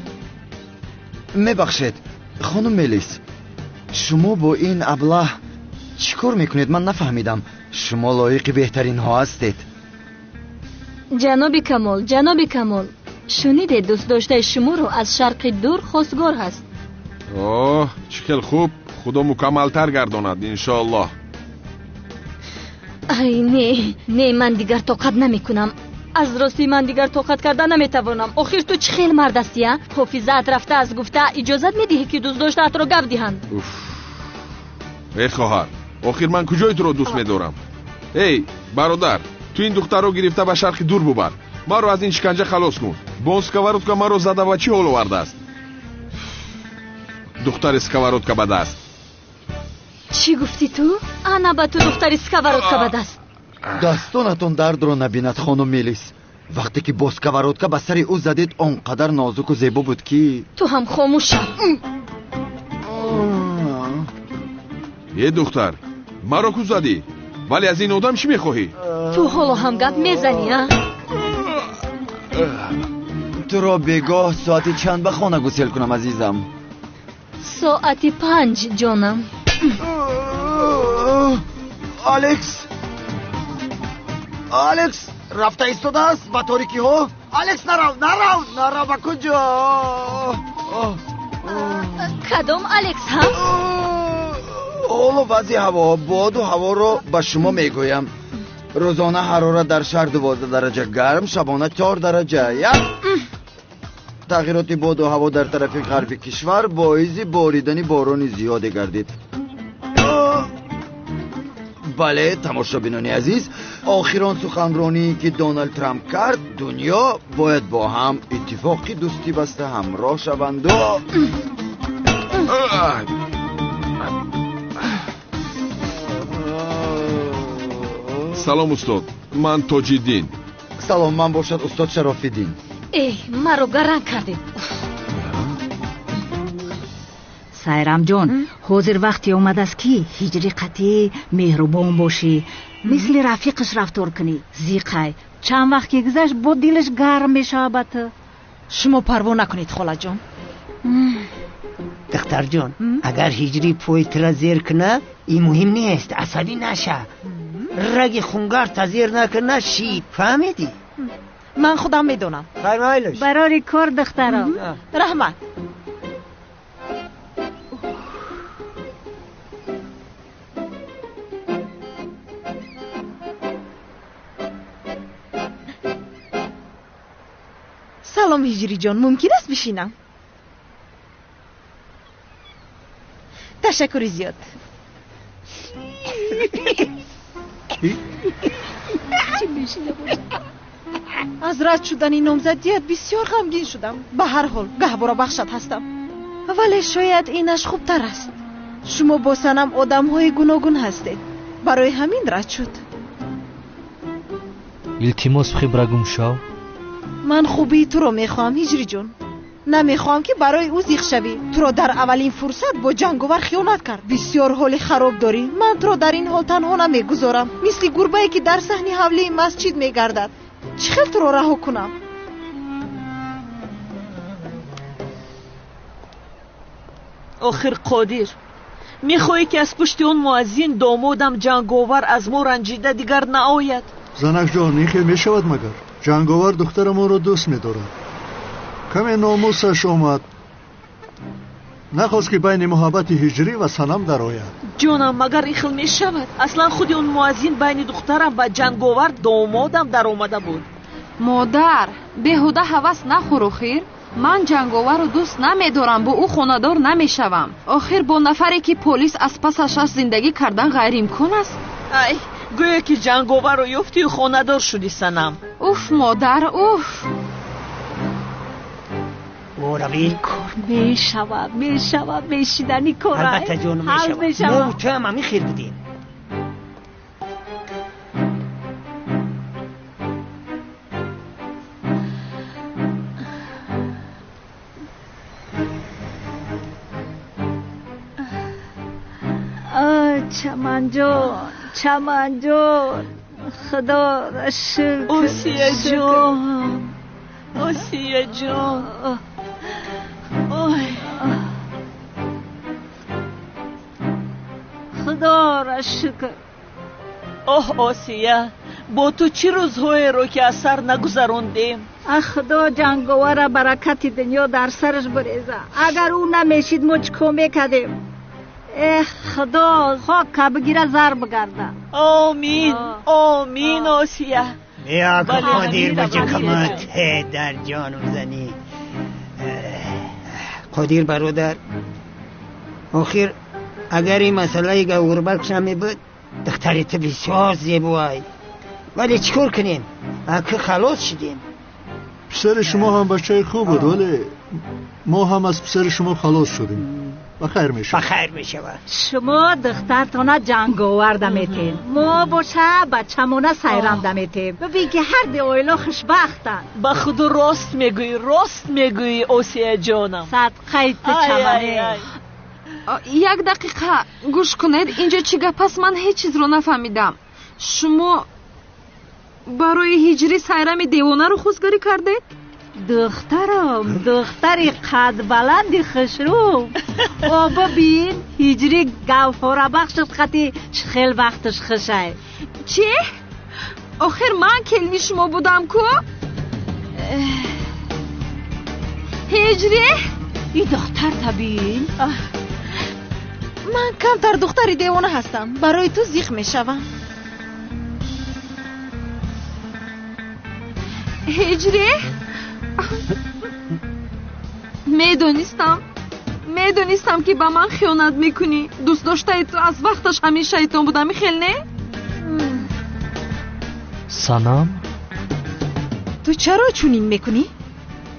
Мебахшед, хонум Мелис, шумо бо ин аблаҳ чӣ кор мекунед? Ман нафаҳмидам. Шумо лоиқи беҳтаринҳо ҳастед. Ҷаноби Камол, ҷаноби Камол, шунидед дӯстдоштаи шуморо аз шарқи дур хостгор ҳаст. Оҳ, чӣ хел хуб! Худо мукаммалтар гардонад, иншоаллоҳ. Ай, не, не, ман дигар тоқат намекунам. Аз ростӣ ман дигар тоқат карда наметавонам. Охир ту чӣ хел мард ҳастӣ, а? Ҳофизаат рафта аз гуфта иҷозат медиҳӣ, ки дӯстдоштаатро гап диҳанд? Уф, эй хоҳар, охир ман куҷои туро дӯст медорам? Эй бародар, ту ин духтарро гирифта ба шарқи дур бубар. Маро аз ин шиканҷа халос кун. Бо он сковородка маро зада ва чӣ ҳол овардааст? Духтари сковородка ба даст. Чӣ гуфтӣ ту? Ана ба ту духтари сковородка ба даст. Дастонатон дардро набинад, хонум Мелис. Вақте ки бо сковородка ба сари ӯ задед, он қадар нозуку зебо буд ки ту ҳам хомӯш шав. Е духтар, маро ку задӣ? Вале аз ин одам чӣ мехоҳӣ? Ту ҳоло ҳам гап мезанӣ, а? Туро бегоҳ соати чанд ба хона гусел кунам, азизам? Соати 5, ҷонам. Алекс, Алекс рафта истодааст ба торикиҳо. Алекс, нарав, нарав, нарав, ба куҷо? Кадом Алекс, ҳа? Ҳоло вазъи ҳаво, боду ҳаворо ба шумо мегӯям. Рӯзона ҳарорат дар шаҳр 12 дараҷа гарм, шабона 4 дараҷа ях. Тағйироти боду ҳаво дар тарафи ғарби кишвар боиси боридани борони зиёде гардид. Бале, тамошобинони азиз, охирон суханроние ки Доналд Трамп кард, дунё бояд бо ҳам иттифоқи дӯстӣ баста ҳамроҳ шаванду. Салом устод, ман Тоҷиддин. Салом, ман бошад устод Шарофиддин. Эй, маро гаранг кардед. Сайрамҷон, ҳозир вақте омадааст ки ҳиҷри қатъӣ меҳрубон бошӣ, мисли рафиқаш рафтор кунӣ. Зиқай, Чанд вақт ки гузашт, бо дилаш гарм мешавад ба ту. Шумо парво накунед, холаҷон. Духтарҷон, агар ҳиҷрӣ пои тура зер кунад, ин муҳим нест, асабӣ наша. Раги хунгарта зер накуна, шид. Фаҳмидӣ? Ман худам медонам. Фармоилш. Барори кор, духтарам. Раҳмат. Салом, ҳиҷриҷон, мумкин аст бишинам? Ташаккури зиёд. Аз рад шудани номзадият бисёр ғамгин шудам. Ба ҳар ҳол гаҳворабахшат ҳастам, вале шояд инаш хубтар аст. Шумо бо Санам одамҳои гуногун ҳастед, барои ҳамин рад шуд. Илтимос, хибра гум шав. Ман хубии туро мехоҳам, ҳиҷриҷон. Намехоҳам, ки барои ӯ зиқ шавӣ. Туро дар аввалин фурсат бо ҷанговар хиёнат кард. Бисёр ҳоли хароб дорӣ. Ман туро дар ин ҳол танҳо намегузорам, мисли гурбае ки дар саҳни ҳавлии масҷид мегардад. Чӣ хел туро раҳо кунам? Охир Қодир, мехоҳӣ, ки аз пушти он муаззин домодам ҷанговар аз мо ранҷида дигар наояд? Занакҷон, ин хел мешавад магар? Ҷанговар духтарамонро дӯст медорад. Каме номусаш омад, нахост, ки байни муҳаббати ҳиҷрӣ ва Санам дарояд. Ҷонам, магар ин хел мешавад? Аслан худи он муаззин байни духтарам ва ҷанговар домодам даромада буд. Модар, беҳуда ҳавас нахӯр. Охир ман ҷанговарро дӯст намедорам, бо ӯ хонадор намешавам. Охир бо нафаре, ки полис аз пасаш аст, зиндагӣ кардан ғайриимкон аст. Ай, гӯё ки ҷанговарро ёфтию хонадор шудӣ, Санам. Уф, модар, уф. Орави. Кор мешавад, мешавад, мешидани кор. Албатта, ҷонум, мешавад. Мо ту ҳам ҳамин хел будем. Чаманҷон, Чаманҷон, худоро шукр. Осияҷон, Осияҷон, ой. Худоро шукр. Оҳ, Осия, бо ту чӣ рӯзҳоеро ки аз сар нагузарондем. Ах, худо ҷанговара баракати дунё дар сараш буреза. Агар ӯ намешид, мо чӣ кор мекардем? Эх, худо хока бигира, зар бигарда. Омин, омин, Осия. Биё, Қодир, баҷакамат дар ҷону занӣ. Қодир бародар, охир агар ин масъалаи гавҳарбахш намебуд, духтари ту бисёр зебоай. Вале чӣ кор кунем, аки халос шудем. Писари шумо ҳам бачаи хуб буд, вале мо ҳам аз писари шумо халос шудем. Ба хайр мешавад. Ба хайр мешавад. Шумо духтартона ҷанговарда метем, мо боша бачамона сайрамда метем. Бибин, ки ҳар ду оила хушбахтанд. Ба худо, рост мегӯӣ, рост мегӯӣ, Осияҷонам. Садқаи ту, Чамане. Як дақиқа гӯш кунед, инҷо чӣ гап аст? Ман ҳеҷ чизро нафаҳмидам. Шумо барои ҳиҷрӣ Сайрами девонаро хостгарӣ кардед? Духтарам, духтари қадбаланди хушрӯ. О, бибин, ҳиҷрӣ гавҳорабахшат қати хел вақташ хушай. Чӣ? Охир ман келини шумо будам ку. Ҳиҷрӣ. И духтарта бин. Ман камтар духтари девона ҳастам, барои ту зиқ мешавам. Ҳиҷрӣ, медонистам, медонистам, ки ба ман хиёнат мекунӣ. Дӯстдоштаи ту аз вақташ ҳамин шайтон будам, хел не? Санам. Ту чаро чунин мекунӣ?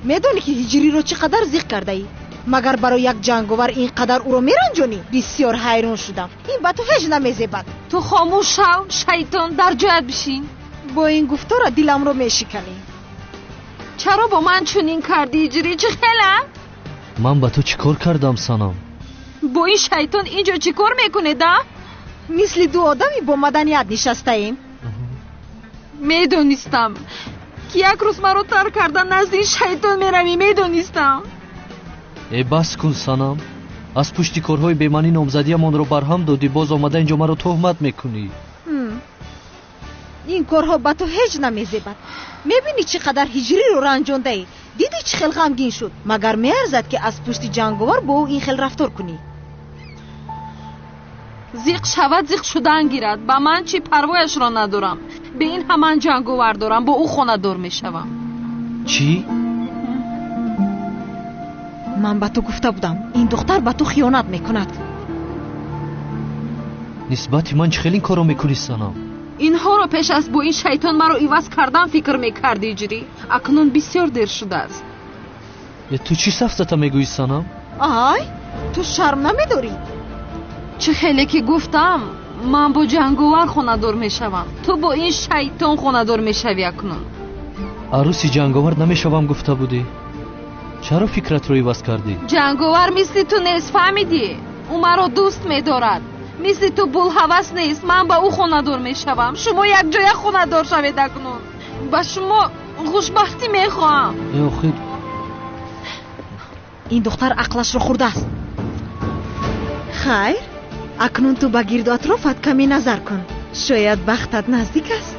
Медонӣ, ки ҳиҷриро чӣ қадар зиқ кардаӣ? Магар барои як ҷанговар ин қадар ӯро меранҷонӣ? Бисёр ҳайрон шудам. Ин ба ту ҳеҷ намезебад. Ту хомӯш шав, шайтон, дар ҷоят бишин. Бо ин гуфтора диламро мешиканӣ. Чаро бо ман чунин кардӣ, ҳиҷрӣ? Чӣ хела? Ман ба ту чӣ кор кардам, Санам? Бо ин шайтон инҷо чӣ кор мекунед, а? Мисли ду одами бо маданият нишастаем. Медонистам ки як рӯз маро тарк карда назди ин шайтон меравӣ, медонистам. Э бас кун санам, аз пушти корҳои бемаънӣ номзадиямонро барҳам додӣ, боз омада инҷо маро туҳмат мекунӣ. Ин корҳо ба ту ҳеҷ намезебад. Мебинӣ чӣ қадар ҳиҷриро ранҷондаӣ? Дидӣ чӣ хел ғамгин шуд? Магар меарзад ки аз пушти ҷанговар бо ӯ ин хел рафтор кунӣ? Зиқ шавад, зиқ шудан гирад. Ба ман чӣ, парвояшро надорам. Бе ин ҳаман ҷанговар дорам, бо ӯ хонадор мешавам. Чӣ? Ман ба ту гуфта будам, ин духтар ба ту хиёнат мекунад. Нисбати ман чӣ хел ин корро мекунӣ санам? Инҳоро пеш аз бо ин шайтон маро иваз кардан фикр мекардӣ, Ҳиҷрӣ. Акнун бисёр дер шудааст. Э ту чӣ сафсата мегӯӣ санам? Ай, ту шарм намедорӣ? Чӣ хеле ки гуфтам, ман бо ҷанговар хонадор мешавам, ту бо ин шайтон хонадор мешавӣ акнун. Арӯси ҷанговар намешавам гуфта будӣ. Чаро фикратро иваз кардӣ? Ҷанговар мисли ту нест, фаҳмидӣ? Ӯ маро дӯст медорад. Мисли ту булҳавас нест. Ман ба ӯ хонадор мешавам. Шумо якҷоя хонадор шавед акнун. Ба шумо хушбахтӣ мехоҳам. Э охир, ин духтар ақлашро хӯрдааст. Хайр, акнун ту ба гирду атрофат каме назар кун. Шояд бахтат наздик аст.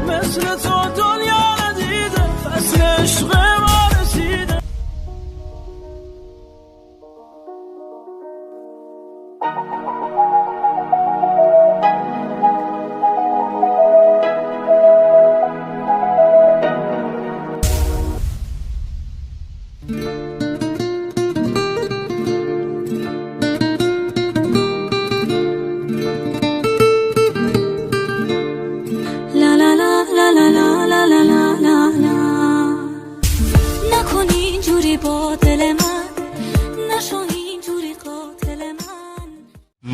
مثل تو دنیا ندیده، فصل عشق ما رسیده. لا لا لا لا لا لا لا لا لا لا. نکن اینجوری با دل من، نشو اینجوری قاتل من.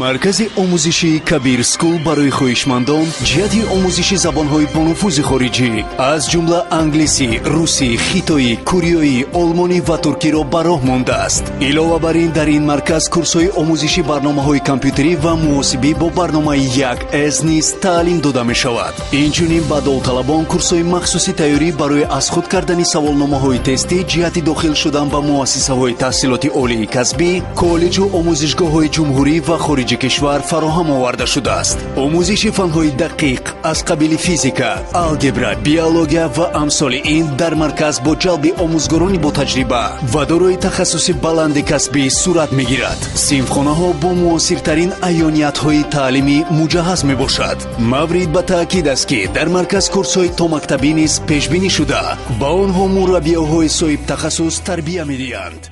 Маркази омӯзишии Кабир Скул барои хоҳишмандон ҷиҳати омӯзиши забонҳои бонуфузи хориҷӣ, аз ҷумла англисӣ, русӣ, хитоӣ, кореоӣ, олмонӣ ва туркиро ба роҳ мондааст. Илова бар ин, дар ин марказ курсҳои омӯзиши барномаҳои компютерӣ ва муҳосибӣ бо барномаи 1С низ таълим дода мешавад. Инчунин ба довталабон курсҳои махсуси тайёрӣ барои аз худ кардани саволномаҳои тестӣ ҷиҳати дохил шудан ба муассисаҳои таҳсилоти олии касбӣ, коллеҷу омӯзишгоҳҳои ҷумҳурӣ ва хориҷи кишвар фароҳам оварда шудааст. Омӯзиши фанҳои дақиқ аз қабили физика, алгебра, биология ва амсоли ин дар марказ бо ҷалби омӯзгорони ботаҷриба ва дорои тахассуси баланди касбӣ сурат мегирад. Синфхонаҳо бо муосиртарин аёниятҳои таълимӣ муҷаҳҳаз мебошад. Маврид ба таъкид аст, ки дар марказ курсҳои томактабӣ низ пешбинӣ шуда, ба онҳо мураббиёҳои соҳибтахассус тарбия медиҳанд.